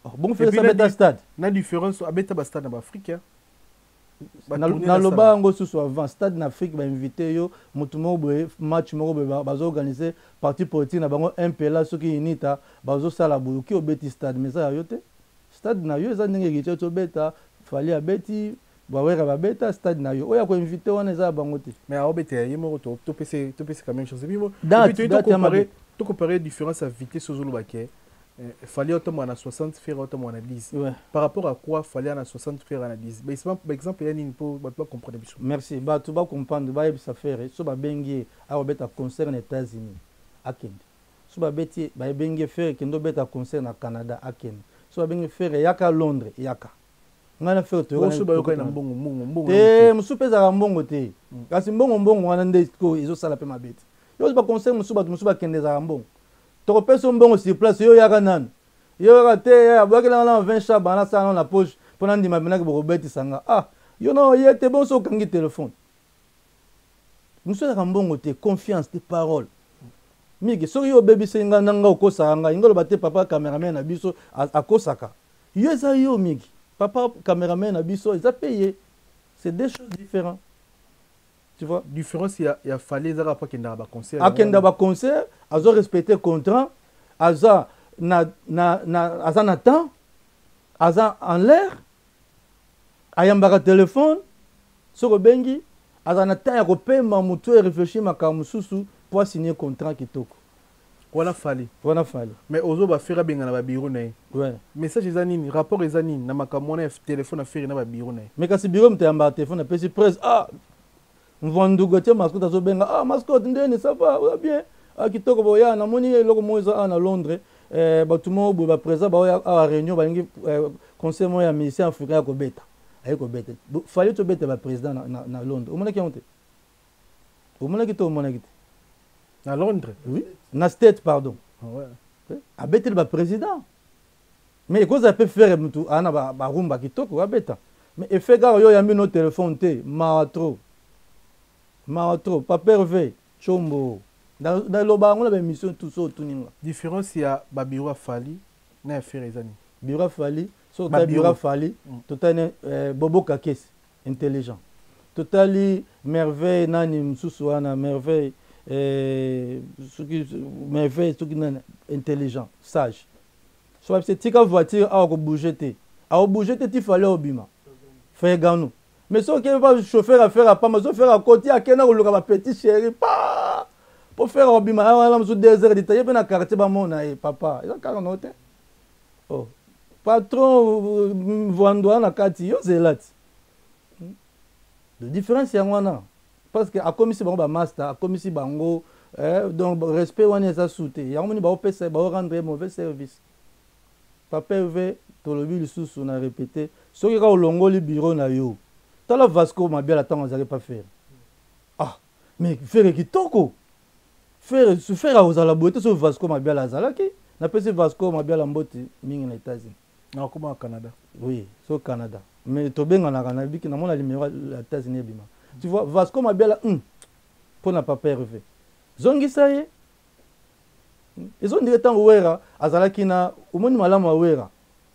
Oh, bon, Ferre abeta stade. Na différence, abeta bastade na baafrike. Naloba yango susu avant, stade na Afrique, bainvite yo motu moko boye, match moko boye bazoorganize, parti politique na bango MPLA soki UNITA bazosala boye, oki obeti stade, mais eza ya yo te. Stade na yo eza ndenge Héritier tobeta, Fally abeti, bawera babeta stade na yo. Oyo ya koinvite wana eza ya bango te. Mais aobeta ya ye moko, topesi quand même chance. Tocompare différence ya vitesse, ozoloba ke Fally otomboka na 60, Ferre otomboka na 10. Ouais. Par rapport à quoi Fally na 60, Ferre na 10? Ba exemple ya nini mpo bato bacomprendre biso? Merci. Bato bacomprendre, bayebisa Ferre, so babengi ye akobeta concert na États-Unis, akende. So babeti, babengi ye, Ferre kende obeta concert na Canada, akende. So babengi Ferre yaka Londres, yaka. Ngai na Ferre toyokani na mbongo, mbongo, mbongo. Te, mosusu mpe ezalaka mbongo te, kasi mbongo, mbongo wana nde ezosala mpe mabe te. Yo baconcert mosusu, bato mosusu bakende, ezalaka mbongo. Tokopesa yo mbongo sur place, yo yaka nanu, yo yaka te, abwakelanga na 20 chaba, nasala nano na poche mpo nandima mpenaki bokobetisa nga. Ah, yo na oye te bonso, okangi telefone. Mosusu ezalaka mbongo te, confiance te, parole mingi. Soki yo obebisi nga na nga, okosaka ngai, nga oloba te papa cameraman na biso akosaka yo, eza yo mingi. Papa cameraman na biso eza mpe ye, c'est deux choses différentes, tu vois. Différence ya Fally ezaka po akendaka baconcert. Akenda baconcert, azo respecter contrat, aza na aza na temps, aza en l'air, ayambaka telefone soki obengi, aza na temps ya kopema motu, eréfléchir makambo mosusu po asigne contrat kitoko. Wana Fally. Wana Fally. Mais ozoba Ferre abenga na babiro na ye. Ouais. Message eza nini? Rapport eza nini na makambo wana ya telefone ya Ferre na babiro na ye? Mais kasi biro moto ayambaka telefone, apesi presse, ah. Mvandu Gauthier Mascotte azobenga ah Mascotte ndeni ça va oza bien ah kitoko boya namoni eloko moko eza awa na Londres eh, bato moko boye ba président baoya awa réunion balingi eh, conseil moko ya musicien africain ya kobeta aye kobeta fallait tobeta ba président na, na, na Londres omonaki yango te omonaki to omonaki te na Londres oui na state pardon ah ouais. Eh, abeteli ba président Mais ekozala pe ferre mutu aza na ba rumba kitoko abeta mais effet kaka yo oyambi no telephone te mawa trop mawa trop papa Herve tshombo na loba yango na ba emission tout so otuni nga. Difference ya ba bureau ya Fally na ya Ferre eza nini? Bureau ya Fally soki otali bureau ya Fally totali Bobo Kakesi intelligent totali merveille nani mususu wana merveille soki merveille soki nani intelligent sage Soki bayebisi ye tika voiture awa ko bouger te, ako bouger te ti fally obima. Fergano. Mais soki okeyi epa chauffeur ya ferre ya pamba, soki ferre akoti akenda koluka ba petit cheri paa po ferre akobima wana mosusu 2 heures du temps ye pe na quartier bamona ye papa eza kaka no te. Oh patron mvuandu aza na kati yo zela ti. Difference yango wana parce que akomisi bango ba masta akomisi bango eh, donc respect wana eza su te yango moni baopesa bao rendre ye mauvais service papa Herve tolobi lisusu na répété soki kaka olongoli bureau na yo tala Vasco Mabiala ntango azalaki pa Ferre ah mais Ferre kitoko Ferre Ferre akozala boye te soki Vasco Mabiala azalaki napesi Vasco Mabiala mbote mingi na États-Unis Na okoma na Canada. Oui, so Canada. Mais tobenganaka na biki na mona numéro ya États-Unis ebima. Tu vois Vasco Mabiala pona papa Hervé. Zongisa ye. Ezo ndire tango Wera azalaki na omoni malamu ya Wera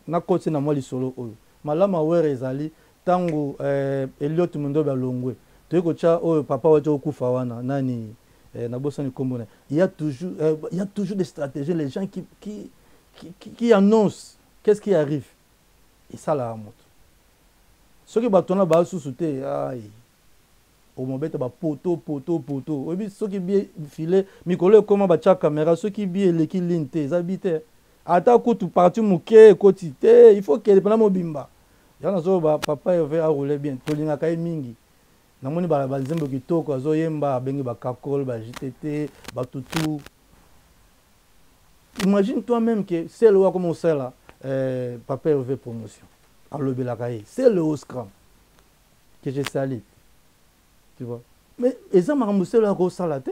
na koti na mwa lisolo oyo. Malamu ya Wera ezali tango eh, Elliot Mundobe alongwe. Toyei kotya oyo papa wati okufa wana nani eh, nabosani kombo na il y a toujours eh, il y a toujours des stratégies les gens qui qui qui, qui, qui annoncent qu'est-ce qui arrive esalaka moto soki bato wana baa susu te ai omobeta bapoto poto poto oyebi soki bi file mikolo ekoma batya kamera soki bi eleki ligne te eza bi te ata kutu parti moke ekoti te il faut kende mpena mobimba yango nazoloba papa Herve aroule bien tolingaka ye mingi namoni banzembo kitoko azoyemba abengi bakakol ba jtt batutu Imagine toi meme que sel oyo akoma kosala euh, papa Hervé promotion alobelaka ye c'est le Oscram que je salue tu vois mais eza makambo sel oyo akosala te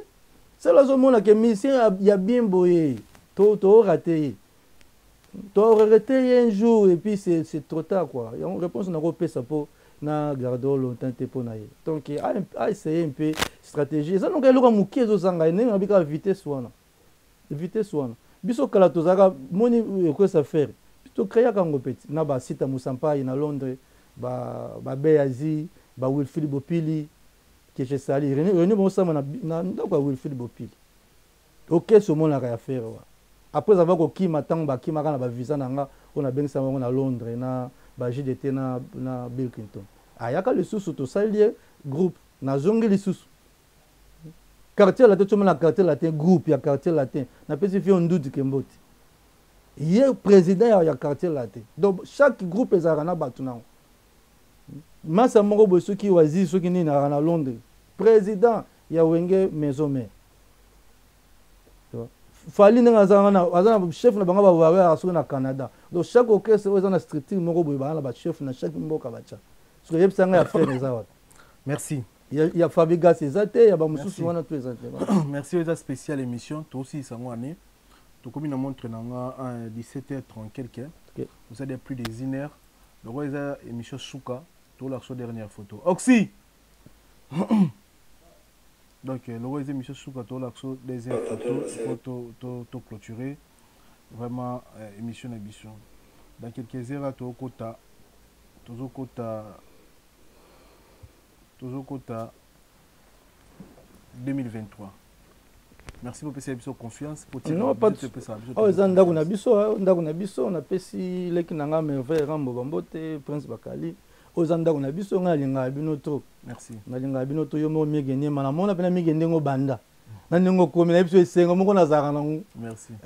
sel azomona ke musicien ya bien boye to to rate ye to regrette ye un jour et puis c'est c'est trop tard quoi yango réponse nakopesa po na garde longtemps te mpo na ye donc a essayer un peu stratégie eza noka eloko ya moke ezozanga ye ndenge nabika vitesse wana Vitesse wana biso kala tozalaka moni ekwesa ferre to creaka yango peti na ba sita musampai na Londres ba ba Beazi ba Wilfried Bopili que je salue réunion bango sama na na ndako ya Wilfried Bopili okesi omonaka ya ferre wana après avoir kokima ntango bakimaka na ba visa na nga oyo nabengisa bango na Londres na ba JDT na na Bill Clinton ayaka lisusu tosali ye groupe nazongi lisusu Quartier latin tshoma na quartier latin groupe ya quartier latin napesi vieux Ndudi Kembote ye président ya, ya quartier latin donc chaque groupe ezalaka na bato nango masa moko boye soki wazi soki nini azalaka na Londres président ya Wenge maison mère Fally ndenge aza na aza na chef na bango ba warrior soki na Canada donc chaque orchestre oyo eza na structure moko boye baa na ba chef na chaque mboka batya soki oyebisa ngai ya frère eza wapi merci ya, ya Fabregas eza te ya ba mosusu wana to eza te merci eza spécial émission tosilisa yango année tokomi na montre na nga 17h30 quelque okay. oza plus de une heure donc eza émission suka tolakisa dernière photo oxy donc euh, loko eza émission suka tolakisa deuxième photo po to, to, clôturer vraiment euh, émission na biso dans quelques heures tokota tozokota tozokota 2023 merci bopesa biso confiance oyo eza ndako na biso ndako na biso napesi leki na nga merveille rambo bambote prince bakali oyo eza ndako na biso ngai nalingaka bino trop nalingaka bino trop yo moko miege niema namona mpena miege ndenge obanda na ndenge okomi na biso esengo moko nazalaka nango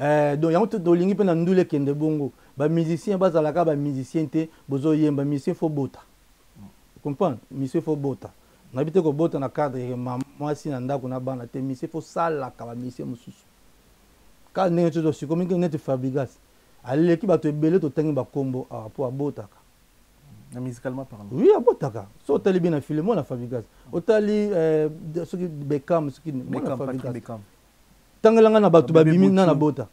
eh, donc yango tolingi mpe na ndule ekende bongo bamusicien bazalaka bamusicien te bozoyemba musicien fo bota comprendre monsieur faut bota. Nayebi te kobota na cadre ke mwasi na ndako na bana te, musicien faut salaka ba musicien mosusu. Kaka ndenge tozo sikoyo mingi neti Fabregas aleki bato ebele totangi ba kombo awa po abotaka. Na musicalement parlant. Oui, abotaka. So otali bien na film mwana Fabregas. Otali eh, soki Beckham soki mwana Fabregas. Beckham. Tangela nga na bato babimi na nabota.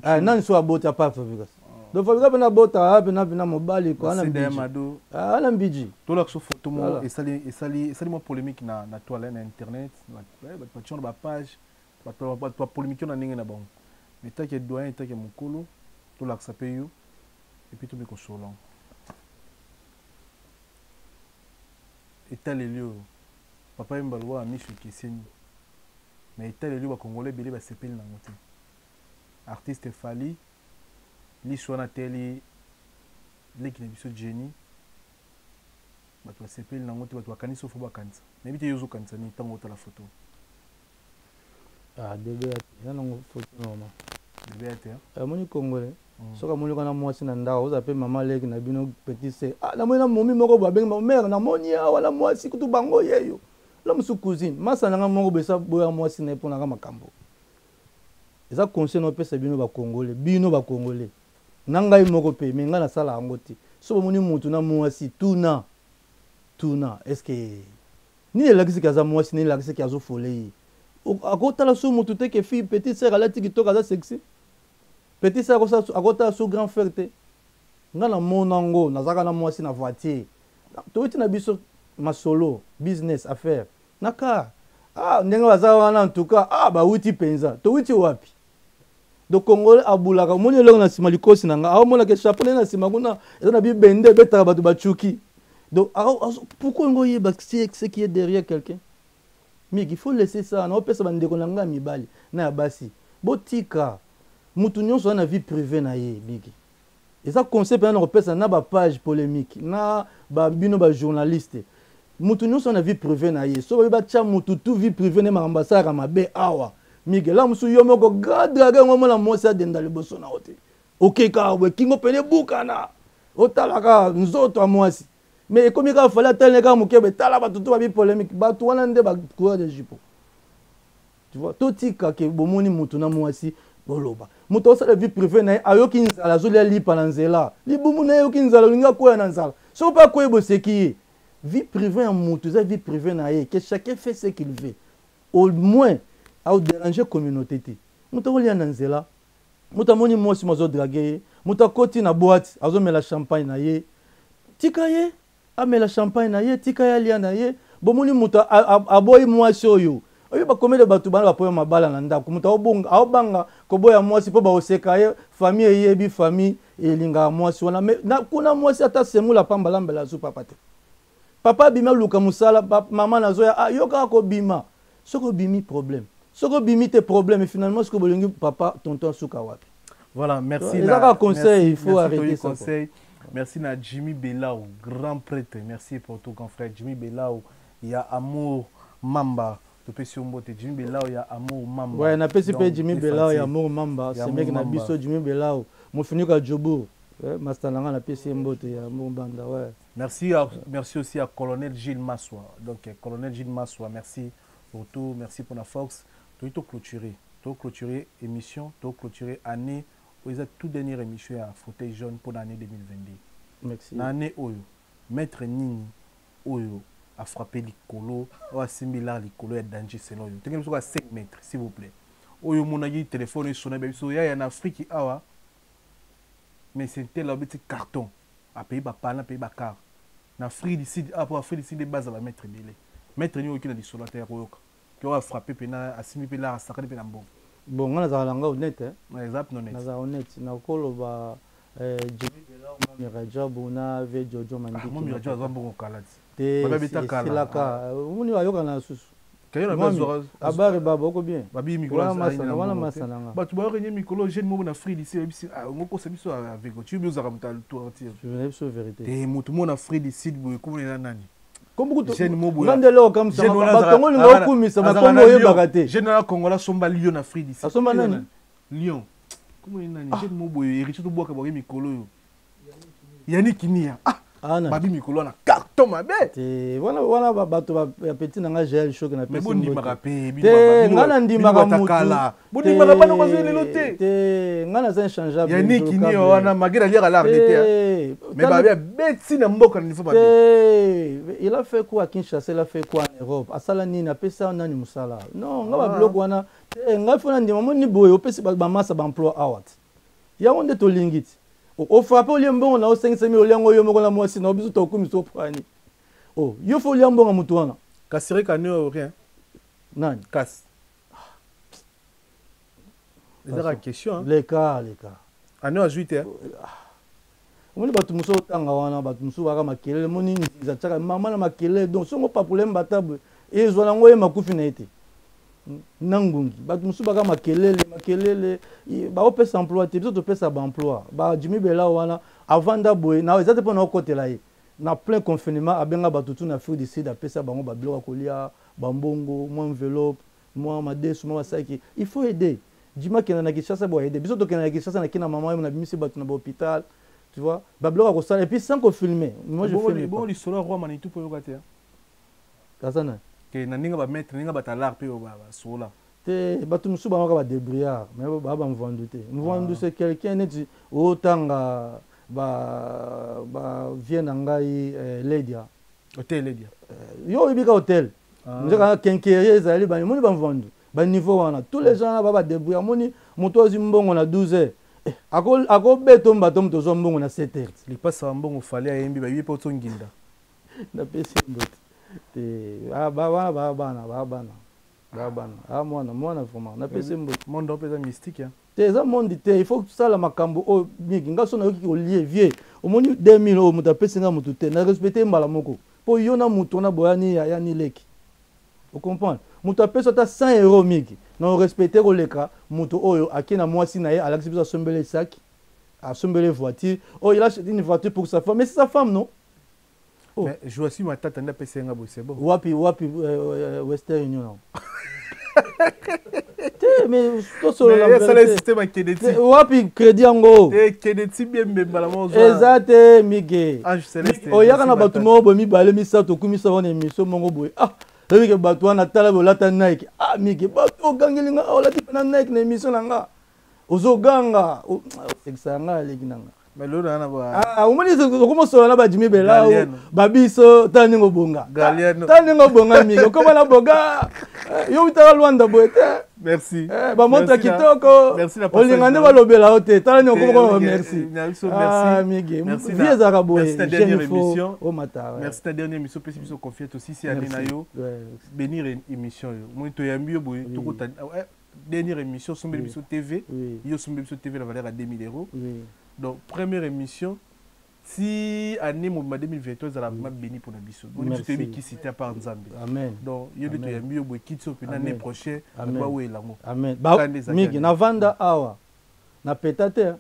Eh, nani so abota pa Fabregas. Oh. Donc Fabregas pena abota ah, pena pena mobali quoi ana mbiji. Ah, ana mbiji. Tolakisa photo mo esali esali esali mwa polémique na na toile na internet, bato batia na ba page bato bapolemiki na ndenge na bango mais take doyen take mokolo tolakisa mpe yo epuis tomi kosolola etaleli oyo papa yemba aloba na miso ekeseni mais etaleli oyo bakongole ebele basepeli nango te artiste fali liso wana ateli leki na biso jenny bato basepeli nango te bato bakanisi ofo bakanisa nayebi te yo ozokanisa nini ntango otala foto Ah, bebe ya te eza nango photo normal. Bebe ya te. Eh, omoni congolais mm. soki amoni kaka na mwasi na ndako oza mpe mama leki na bino petit se ah namoni na momi moko boye abengi mare namoni awa na mwasi kutu bango yeyo la mosusu cousine masa na nga moko boye esa boya mwasi na ye mpo nanga makambo eza conseil na opesa bino bacongolais bino bacongolais na ngai moko mpe me ngai nasala yango te so bomoni motu na mwasi tuna tuna est ce que Nini elakisi ke aza mwasi nini elakisi ke azo fole ye? Akotala su mutu te ke fille petite sœur alati kitoko aza sexy? Petite sœur akotala su grand frère te? Nga na mona ngo nazalaka na mwasi na voiture towuti na biso masolo business affaire na car ah ndenge baza wana en tout cas ah bawuti penza towuti wapi? Donc congolais abulaka omoni eloko na nsima likosi na nga aomona ke chapeau na ye na nsima kuna eza na bibende ebetaka bato bacuki donc pourquoi yango oyeba ce qui est derrière quelqu'un mik il faut laisser ça naopesa bandeko na ngai ya mibali na ya basi botika mutu nyonso aza na vie privée na ye biki Eza conseil pena nakopesa na ba page polemique na ba bino ba journaliste mutu nionso na vie privee na ye soki babi batia mutu tout vie privee na ye makambo asalaka mabe awa Miguel la musu yo moko grand drague yango omona mwasi adenda liboso na yo te oke kaka boye kingo pene ebukana otalaka nzoto ya mwasi mais ekomi kaka fali atali kaka moke boye tala bato to babi polemique bato wana nde ba coureur de jupon Tu vois, totika ke bomoni mutu na mwasi boloba. Mutu osala vie privée na ye ayoki nzala azolia lipa na nzela. Libumu na ye ayoki nzala olingi akwea na nzala. Soki mpe akwei boseki ye. Vie privée ya mutu eza vie privée na ye que chacun fait ce qu'il veut. Au moins au déranger communauté te. Mutu akolia na nzela. Mutu amoni mwasi mo azo draguer ye. Mutu akoti na boîte azomela champagne na ye. Tika ye. Amela champagne na ye tika ye alia na ye bomoni moto aboyi mwasi oyo oyo bakomele bato bana bapoya mabala na ndako moto aobanga koboya mwasi mpo baoseka ye famille eyebi famille elingaka mwasi wana me kuna mwasi ata semula pamba lambela azu papa te papa abimi aluka mosala mama nazoya ah, yo kaka kobima soki obimi problème soki obimi te problème finalement soki bolingi papa tonton asuka wapi Voilà, merci. Eza kaka conseil, il faut arrêter ça. Conseil. Merci na Jimmy Belao, grand prêtre. Merci pour tout grand frère Jimmy Belao. Il y a Amour Mamba. topesi yo mbote Jimmy Belao ya Amour Mamba. Ouais, napesi pe Jimmy Belao ya Amour Mamba, semeki na biso Jimmy Belao, mofinika Jobourg. Ouais, master na nga napesi ye mbote ya Amour Banda, ouais. Merci à, merci aussi à Colonel Gilles Maswa. Donc euh, Colonel Gilles Maswa, merci pour tout, merci pour la force. Tout clôturer. To clôturer émission, to clôturer année oyo eza tout dernière émission ya fauteuil jaune mpo na année 2022. Merci. Na année oyo maître nini oyo a frappé likolo oyo asimbi lar likolo ya danger selon yo tenge biso ka 5 mètres s'il vous plaît oyo omonaki telefone esona biso yaya na Afrique awa mais c'est tel abeti carton apaye bapana apaye bakar na Afrique du Sud awa mpo Afrique du Sud ebaza ba maître ebele maître nini oyoki na lisolo ata ya koyoka Oyo a frapper pena asimbi pe lar asakani pe na mbongo. Bon nga nazalaka na nga honnête hein. Ouais, eza pena honnête. Nazala honnête nakoloba eh, Jimmy Belor Mami Rajabu na vie Jojo Mandiki. Ah, Mami Rajabu aza mbongo kala ti. Te esilaka. Omoni ayokana na susu. Abare baba oko bien. Babi mikolo wana masa na nga. Bato ba renye mikolo jeune moko na free lycée bayebisi ah ngokosa biso avec tu bi ozaka moto altourtir. Je vais biso vérité. Te moto moko na free lycée boye komona eza nani? Nga nde eloko kamwisaka bato yango olinga okumisa makombo oyebaka te. Jeune wana Congolais asomba Lyon na Afrique du Sud. Asomba nani? Lyon. Kombo ni nani? Jeune moko boye héritier tobwaka bwaki mikolo oyo. Yannick Nia. Ah! Ah, babi mikolo wana carton. to mabe. Te wana wana bato ya petit na nga Jael Shoke na pesi. Bondimaka pe bino. Te nga na ndimaka mutu. Bondimaka bana bazwi lelo te. Te nga naza inchangeable. Yannick ni wana malgré aliaka l'art de te. Mais babi abeti na mboka na niveau mabe. Te il a fait quoi à Kinshasa, il a fait quoi en Europe? Asala nini apesa nani musala? Non nga ba biloko wana te nga faut na ndima moni boye opesi ba massa ba emploi awa. Yango nde tolingi ti. Ofrape olie mbongo na osengisa mi olia yango yo moko na mwasi na biso tokumisa opwani. Oh, yo fo olia mbongo moto wana. Kasirika ne rien. Nani? Kas. Ezaka question. Leka, leka. Ano azwi te. Omoni bato mosusu otanga wana bato mosusu baka makelele moni nzinza tiaka mama na makelele donc songo papule mbata boye ezwa nango ye makufi na ye te na ngungi bato mosusu baka makelele makelele baopesa emploi te biso topesa baemploi ba jimi bela wana avanda boye na eza te mpo na okotela ye na plein confinement abenga bato tu na afrique du sud apesa bango babiloko ya kolia bambongo mwa enveloppe mwa madesu mwa basaki il faut aider jimi akenda na kinshasa bo aider biso tokenda na kinshasa na kina mama yo nabimisi bato na bahôpital tu vois babiloko ya kosala et puis sans kofilmer moi je filme bon lisolo ya roi manitou mpo oyoka te aza nani ke na ndenge bamaître ndenge bato alar mpe basola te bato mosusu bangaka badébrouillard mais baa bamvandu te mvandu ah. c'est quelqu'un neti otanga ba ba vie na ngai eh, ledia hotel ledia eh, yo oyebi ka hotel ah. nzaka kenkerie ezali bamoni bamvandu baniveau wana tous les gens wana ba badébrouillard moni moto azwi mbongo na 12 heures eh, akobeta mbato moto ozwa mbongo na 7 heures lipasa ya mbongo fali ayembi bayebi mpe otonginda napesi mbote te ah, wana baa bana baa bana baa bana a ah, mwana mwana vraiment napesi mbote monde mpe eza mystique hein? te eza monde te il faut kosala makambo oyo mingi nga so nayoki kolie vie omoni 2000 oyo moto apesi nga moto te na respecte mbala moko mpo yo na moto wana boyani yaya ni leki ocomprendre moto apesi ata 100 euro mingi na orespecte koleka moto oyo ake na mwasi na ye alakisi biso asombele saki asombele voiture oh il a acheté une voiture pour sa femme mais c'est sa femme non Oh. Mais Joassi Matata nde apesi nga boye c'est bon. Wapi wapi euh, euh, Western Union. te mais tosolola esala système ya Kennedy. Wapi crédit yango? Te Kennedy biembe mbala moko. Eza te Mige. Ange Celeste. Oyaka na bato moko boye mibale misato okumisa wana émission moko boye. Ah oyebi ke bato wana tala bolata Nike. Ah Mige bato ogangeli nga olati mpe na Nike na émission na nga. Ozoganga osekisa nga aleki na nga. Ah, omoni okomosola na bajimi belau babiso tala ndenge obonga tala ndenge obonga mingi okoma na boga eh, yo utaka lwanda boye te merci eh, bamontre kitoko olinga nde balobela yo te tala ndenge okoma merci ah, migi vie ezalaka boye jeune fo omata merci na dernière émission opesi biso confiance tosisi ane na yo bénir émission yo omoni toyambi yo boye tokota eh, dernière émission osombeli biso tv yo osombeli biso tv na valeur ya 2000 euros donc première émission ti année mobima 2023 ezala vraiment béni mpona biso boni biso toyebi kisi te apart nzambe donc yo nde toyambi yo boye kiti oyo mpena année prochaine bato bawela yango amen mingi navanda awa napeta te eh,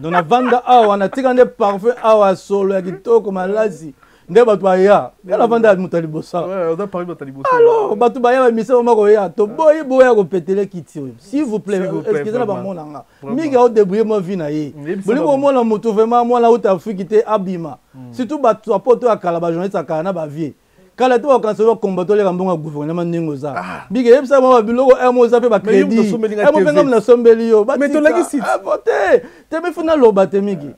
donc navanda awa natika nde parfum awa solo ya kitoko malasi nde bato baya nga navanda ya moto ya liboso alors bato baya bamisa bama koya toboyi boya kopetele kiti oyo s'il vous plaît excuse na bamona nga mingi aodebrouille mwa vie na ye bolingi komona moto vraiment mwana auta afriki te abima hmm. surtout bato ya poto ya kala bajournaliste ya kala na bavie kala te bakanisa yo combattant oleka mbongo ya gouvernement ndenge oza ah. bike yebisa mwa babiloko emo oza mpe bacrédit emo mpe ngam nasombeli yo ah, te te mifo naloba te miki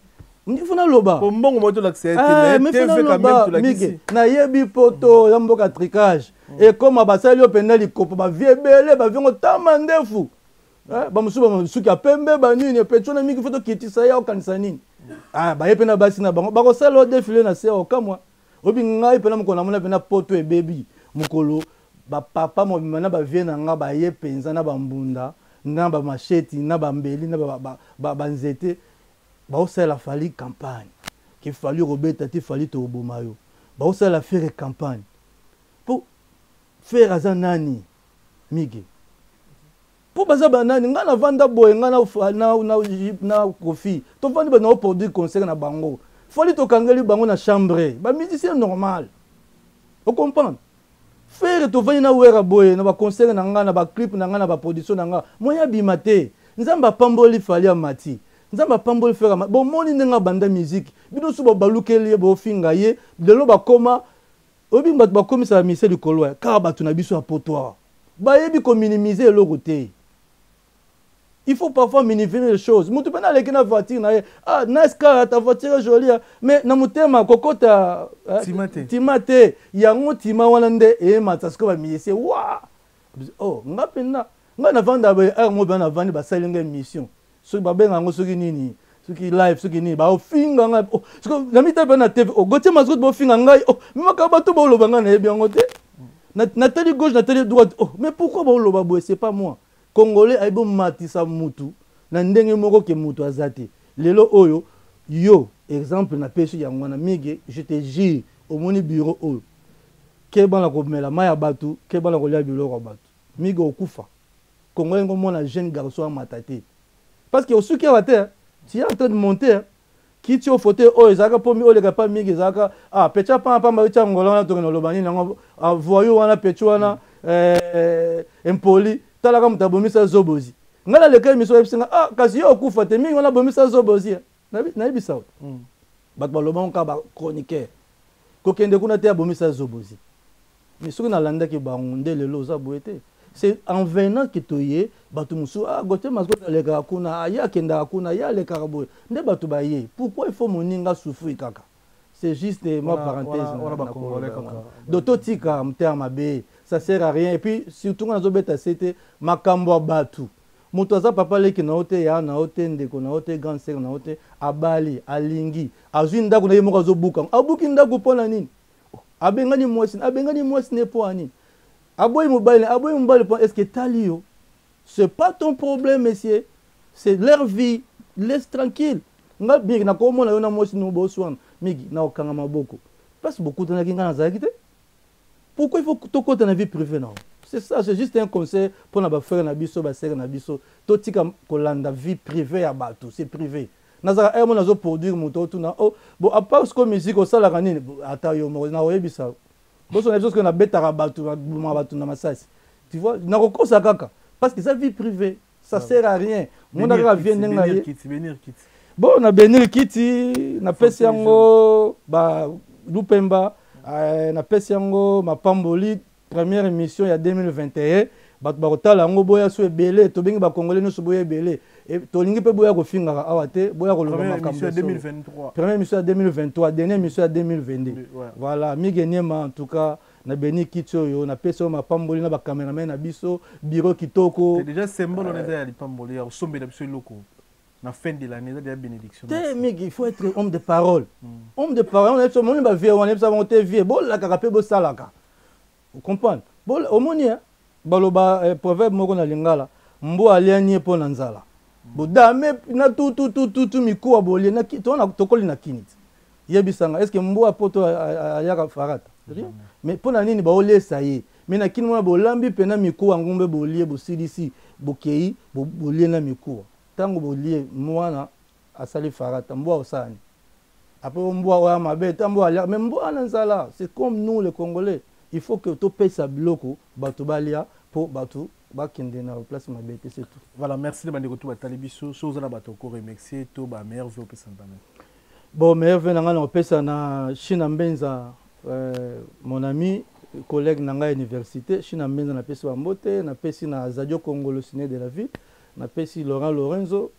mifo naloba mbongo moko tolakisa ye te mifo naloba miki nayebi poto ya mboka tricage mm. ekoma basali yo mpenza likopo bavie ebele bavie ngo tama ndefu eh, bamosusu basuki ya pembe banini epetio na miki fo tokitisa ye okanisa nini ah, baye mpe na basi na bango bakosala yo defile na se okamwa Oyebi ngai pena mokolo namona pena poto ebebi mokolo ba papa mobimba na ba vieux na nga baye penza na ba mbunda na ba macheti na ba mbeli na ba nzete baosalela Fally campagne ke Fally okobeta te Fally tokoboma yo baosalela Ferre campagne po Ferre aza nani Migue Po baza ba nani nga na vanda boye nga na na na, na Koffi tovandi ba na produire concert na bango fally tokangeli bango na chambre ba musicien normal o comprendre Ferre tovandi na Werra boye na ba concert na nga na ba clip na nga na ba production na nga moyen abima te Nzambe apamboli Fally amati. Nzambe apamboli Ferre bomoni ndenge abanda musique bino su babalukeli ye bofinga ye lelo bakoma oyebi bato bakomisa ba musicien likolo ya kaka bato na biso ya poto awa bayebi kominimize eloko te. Il faut parfois minimiser les choses. Mutu pena aleki na voiture na ye. Ah, nice car, ta voiture est jolie. Mais na motema kokota eh, tima te. Tima te. Yango tima wana nde emata sikoyo ba musicien. Wa! Oh, nga pena nga na vanda ba heure mo na vandi basali nga émission. Soki babenga yango soki nini? Soki live soki nini baofinga ngai. Oh, soki na mita pe na TV. Oh, Gauthier Mascot bofinga ngai. Oh, mais makambo bato boloba ngai nayebi yango te. Natali gauche, natali droite. Oh, mais pourquoi boloba boye? C'est pas moi. Congolais ayebi omatisa mutu na ndenge moko ke mutu aza te. Lelo oyo yo exemple napesi yango wana Migue, je te jure omoni bureau oyo keba na komela mayi ya batu, keba na kolia biloko ya batu. Migue okufa. Congolais ngo mona jeune garçon amata te. Parce que osuki awa te, tu es en train de monter kiti oyo fauteuil oyo ezalaka mpo oleka pa mingi ezalaka ah pecha pamba pamba otya ngola wana tokende oloba nini yango ah, voyou wana pechu wana eh, impoli talaka moto abomisa zobozi ngai naleka emission oyebisi ngai ah kasi yo okufa te mingi wana abomisa zobozi nayebisa yo bato baloba ngo kaka bachroniqueur kokende kuna te abomisa zobozi Mais soki nalandaki bango nde lelo oza boye te. C'est en venant que toye bato mosusu ah Gauthier Mascot alekaka kuna ah ye akendaka kuna ye alekaka boye nde bato baye. Pourquoi il faut moninga souffrir kaka? C'est juste ma parenthèse. Wana ba congolais kaka. Donc totika motema mabe, ça sert à rien et puis surtout nga nazobeta sete makambo ya bato. Moto aza papa leki na yo te, yaya na yo te, ndeko na yo te, grande sœur na yo te, abali, alingi, azwi ndako na ye moko azobuka yango. Abuki ndako mpo na nini? Abengani mwasi, abengani mwasi ne mpo ya nini? Aboyi mobali, aboyi mobali mpo est-ce que etali yo? C'est pas ton problème monsieur, c'est leur vie, laisse tranquille. Nga mingi nakomona yo na mwasi no boswana mingi nakokanga maboko. Place bokutanaki nga nazalaki te. Pourquoi il faut tokota na vie privée na yo? C'est ça, c'est juste un conseil pour na ba frères na biso, ba sœurs na biso. Totika kolanda vie privée ya bato, c'est privé. Nazalaka heure moko nazo produire moto otuna oh bon à part sikoyo musique osalaka nini? Ata yo moko nakoyebisa boso na biso sikoyo nabetaka bato nabomaka bato na masasi tu vois nakokosa kaka parce que eza vie privée ça ah. sert à rien mona kaka vie ndenge na ye bon na benir kiti napesi yango ba lupemba eh, napesi yango mapamboli Première emission ya 2021 bato bakotala yango boya so ebele tobengi ba congolais nyonso boya ebele e, tolingi mpe boya kofingaka awa te boya koloba makambo première émission ya 2023 dernière émission ya 2022 ouais. Voilà Migue Niema en tout cas na beni kiti oyo napesi oyo mapamboli na bacameraman na biso bureau kitoko déjà symbole wana eza ya lipamboli ya kosombela biso eloko na fin de l'année eza déjà bénédiction te Migue il faut être homme de parole mm. Homme de parole on biso omoni bavie wana yebisa bango te vie bolakaka mpe bosalaka comprendre omoni baloba eh, proverbe moko na lingala mbwa aliani ye mpo na nzala bodame na tututututu mikuwa bolie tokoli na kini ti yebisanga est ce que mbwa poto aliaka farata rien mais mpo na nini baolesa ye mais na kini mwana bolambi mpena mikuwa ngombe bolie bosilisi bokei bolie na mikuwa ntango bolie mwana asali farata mbwa osala nini après mbwa oyo mabe ta mbwa alia mais mbwa na nzala c'est comme nous les congolais il faut que topesa biloko bato balia mpo bato bakende na place mabe te c'est tout. Voilà merci na bandeko tout batali biso so oza na bato oko remercier to ba meilleur vœu opesa na bango. Bon meilleur vœu na ngai na kopesa na China Mbenza euh, mon ami collègue na ngai université China Mbenza napesi bambote napesi na Zadio Congo le ciné de la ville napesi Laurent Lorenzo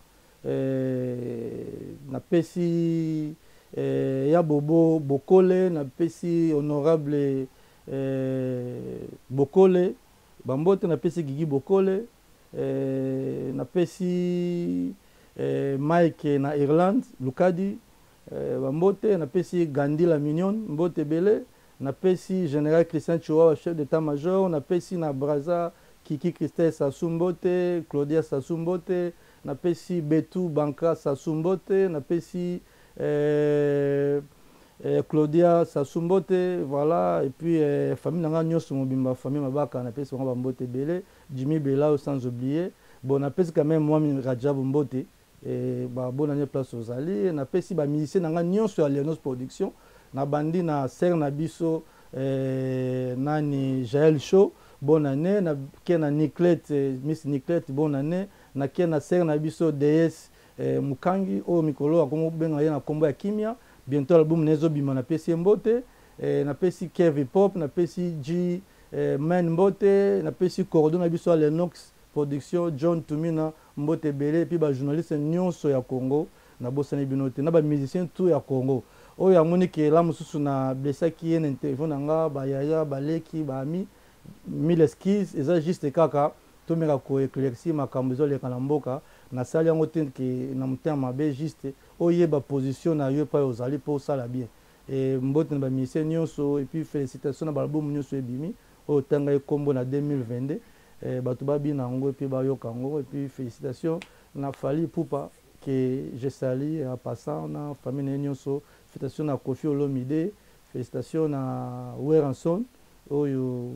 Eh, napesi eh, ya Bobo Bokole, napesi honorable eh, Bokole bambote, napesi Gigi Bokole eh, napesi eh, Mike na Irlande Lukadi eh, bambote, napesi Gandhi la Mignonne mbote ebele, napesi général Christian Chihuahua chef d'état-major, napesi na Brazza Kiki Christelle Sassou mbote, Claudia Sassou mbote, napesi Betu Banka Sassou mbote, napesi eh, eh, Claudia Sassou mbote, voilà et puis eh, famille na nga nyonso mobimba famille Mabaka napesi bango ba mbote ebele, Jimmy Belao sans oublier, bon napesi quand même Mwami Rajabu mbote eh, ba bonne année place ozali, napesi ba musiciens na nga nyonso ya Leonos Production, nabandi na sœur na biso eh, nani Jaël Show bonne année, na ke na Niclette, Miss Niclette bonne année, na ke na sœur na biso DS eh, Mukangi oyo mikolo akomi kobenga ye na kombo ya kimia bientôt album na ye ezobima napesi ye mbote eh, napesi Kev Hip Hop napesi G eh, Man mbote napesi cordon na biso ya Lenox production John Tumina mbote ebele et puis ba journaliste nyonso ya Congo nabosani bino te na ba musiciens tout ya Congo oyo amoni ke la mosusu na blessaki ye na interview na nga ba yaya ba leki ba amis mille excuses eza juste kaka tomeka ko eclaircir makambo ezo leka na mboka nasali yango te ke na motema mabe juste oyeba position na yo epai ozali po osala bien et mbote na ba musiciens nionso et puis felicitations na ba album nionso ebimi oyo otangaki kombo na 2022 eh, bato babina yango et puis bayoka yango et puis felicitations na Fally Ipupa que je salue en passant na famille na ye nionso felicitations na Koffi Olomide felicitations na Werrason oyo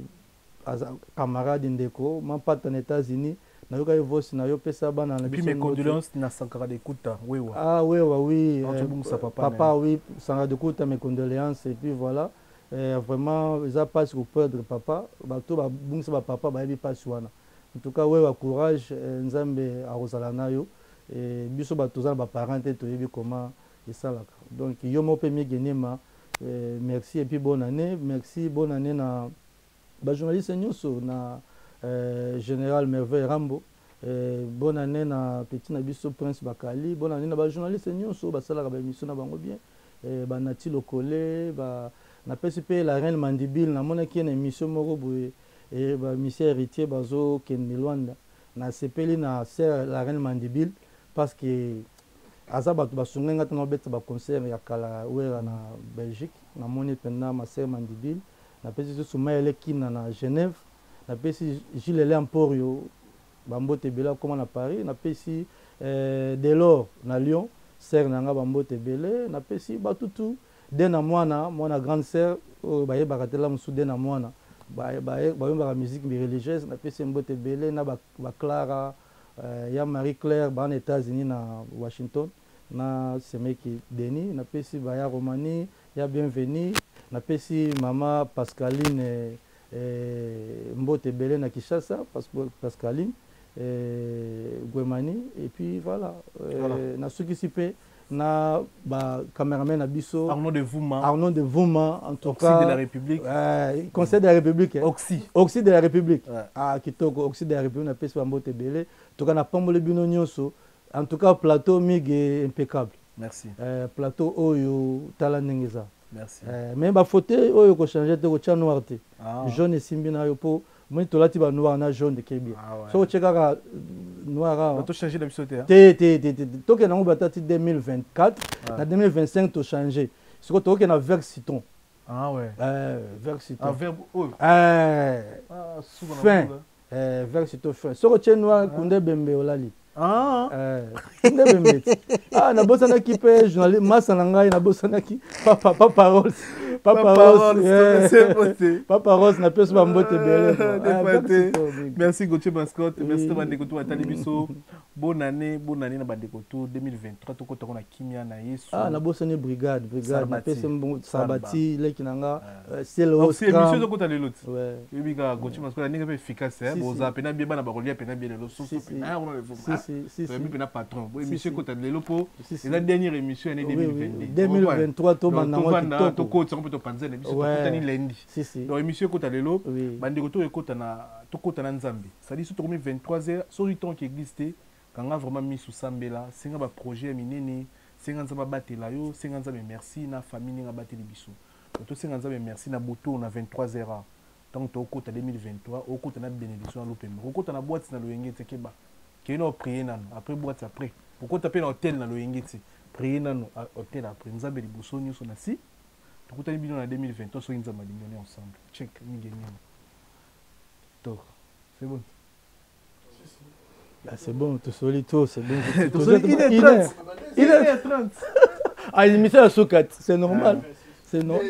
aza camarade ndeko mampata na Etats Unis nayokaki voice na yo pesa bana na biso mes condoléances na Sankara de Kuta wewa ah wewa oui papa, papa oui Sankara de Kuta mes condoléances et puis voilà eh, vraiment eza pasi ko perdre papa bato babungisa ba papa bayebi pasi wana en tout cas wewa courage eh, nzambe akozala na yo eh, biso bato toza na ba parents te toyebi comment esalaka donc yo moko mpe Migue Niema eh, merci et puis bonne année merci bonne année na ba journaliste nyonso na eh, général Merveille Rambo eh, bonne année na petit na biso Prince Bakali bonne année na ba journaliste nyonso basalaka ba émission na bango bien eh, ba Nati Lokole ba napesi mpe la reine Mandibile namonaki ye na émission moko boye eh, ba monsieur héritier bazokende Luanda nasepeli na sœur la reine Mandibile parce que aza bato basunga nga ntango abetisa ba concert ya kala wera na Belgique namoni mpenza ma sœur Mandibile napesi lisusu Mayele Kina na Genève napesi Gilles Ele Emporio bambote ebele akoma na Paris napesi eh, Delors na Lyon sœur na nga bambote ebele napesi bato tout de na mwana mwana grande sœur oyo bayebaka te la mosusu de na mwana bayembaka musique religieuse napesi mbote ebele na ba, ba Clara Eh, ya Marie Claire ba na Etats-Unis na Washington na semeki Denis napesi ba ya Romanie ya Bienvenue napesi mama Pascaline eh, mbote ebele na Kinshasa Pascaline eh, Gwemani et puis voilà, eh, voilà. nasukisi mpe na ba cameraman na biso Arnaud de Vuma Arnaud de Vuma en tout Oxy cas de la République Conseil de la République Oxy Oxy de la République ouais. ah kitoko Oxy de la République na pesi ba mbote ebele en tout cas na pamboli bino nyonso en tout cas plateau mig est impeccable merci plateau oyo tala ndenge eza merci mais ba fauteuil oyo ko changer te ko tia noir te ah. jaune esimbi na yo po moni tolati ba noir na jaune ke bien ah ouais. soki otie kaka noir awa to changer na biso te te te te te tokende yango bata ti 2024 ah. na 2025 to changer sikoyo tokokende na vert citron ah ouais. Vert citron ah, vert oh. Ah, fin vert citron fin soki otie noir kunde bembe olali Ah. Nde bembe ti. Ah, nabosanaki mpe journaliste masa na ngai nabosanaki papa papa Rose. Papa Rose. Papa Rose napesi ba mbote ebele. Merci Gauthier Mascotte, merci to bandeko to batali biso. Bonne année, bonne année na bandeko to 2023 tokota na kimia na Yesu. Ah, nabosani brigade, brigade napesi mbongo Sabati leki na nga. C'est le Aussi émission tokota lelo ti. Yebi ka Gauthier Mascotte ndenge pe efficace hein, boza pena bien bana bakolia pena bien lelo soso pena on le Si si si. Toyebi pena patron. Bo émission ekota lelo po eza dernière émission année 2022. 2023 to banda ngo kitoko. Tokota ngo pe topanza na biso tokutani lundi. Donc émission ekota lelo bandeko to ekota na tokota na Nzambe. C'est-à-dire soki tokomi 23h soki tant église te kanga vraiment misu sambela senga ba projet ya minene senga Nzambe abatela yo senga Nzambe merci na famille ndenge abateli biso. Donc tosenga Nzambe merci na butu na 23h ntango tokota 2023 okota na bénédiction na lopembe okota na boîte na loyenge te keba kei na oprier nano après boîte après okota mpe na hôtel na loyenge te prier nano hôtel après Nzambe liboso nyonso na si tokutani bino na 2023 soki Nzambe alingi on est ensemble check mingi nyama to c'est bon. Ah, c'est bon, tosoli to, c'est bon. Tosoli 1h30. 1h30. Ah, émission ya suka, c'est normal. C'est normal.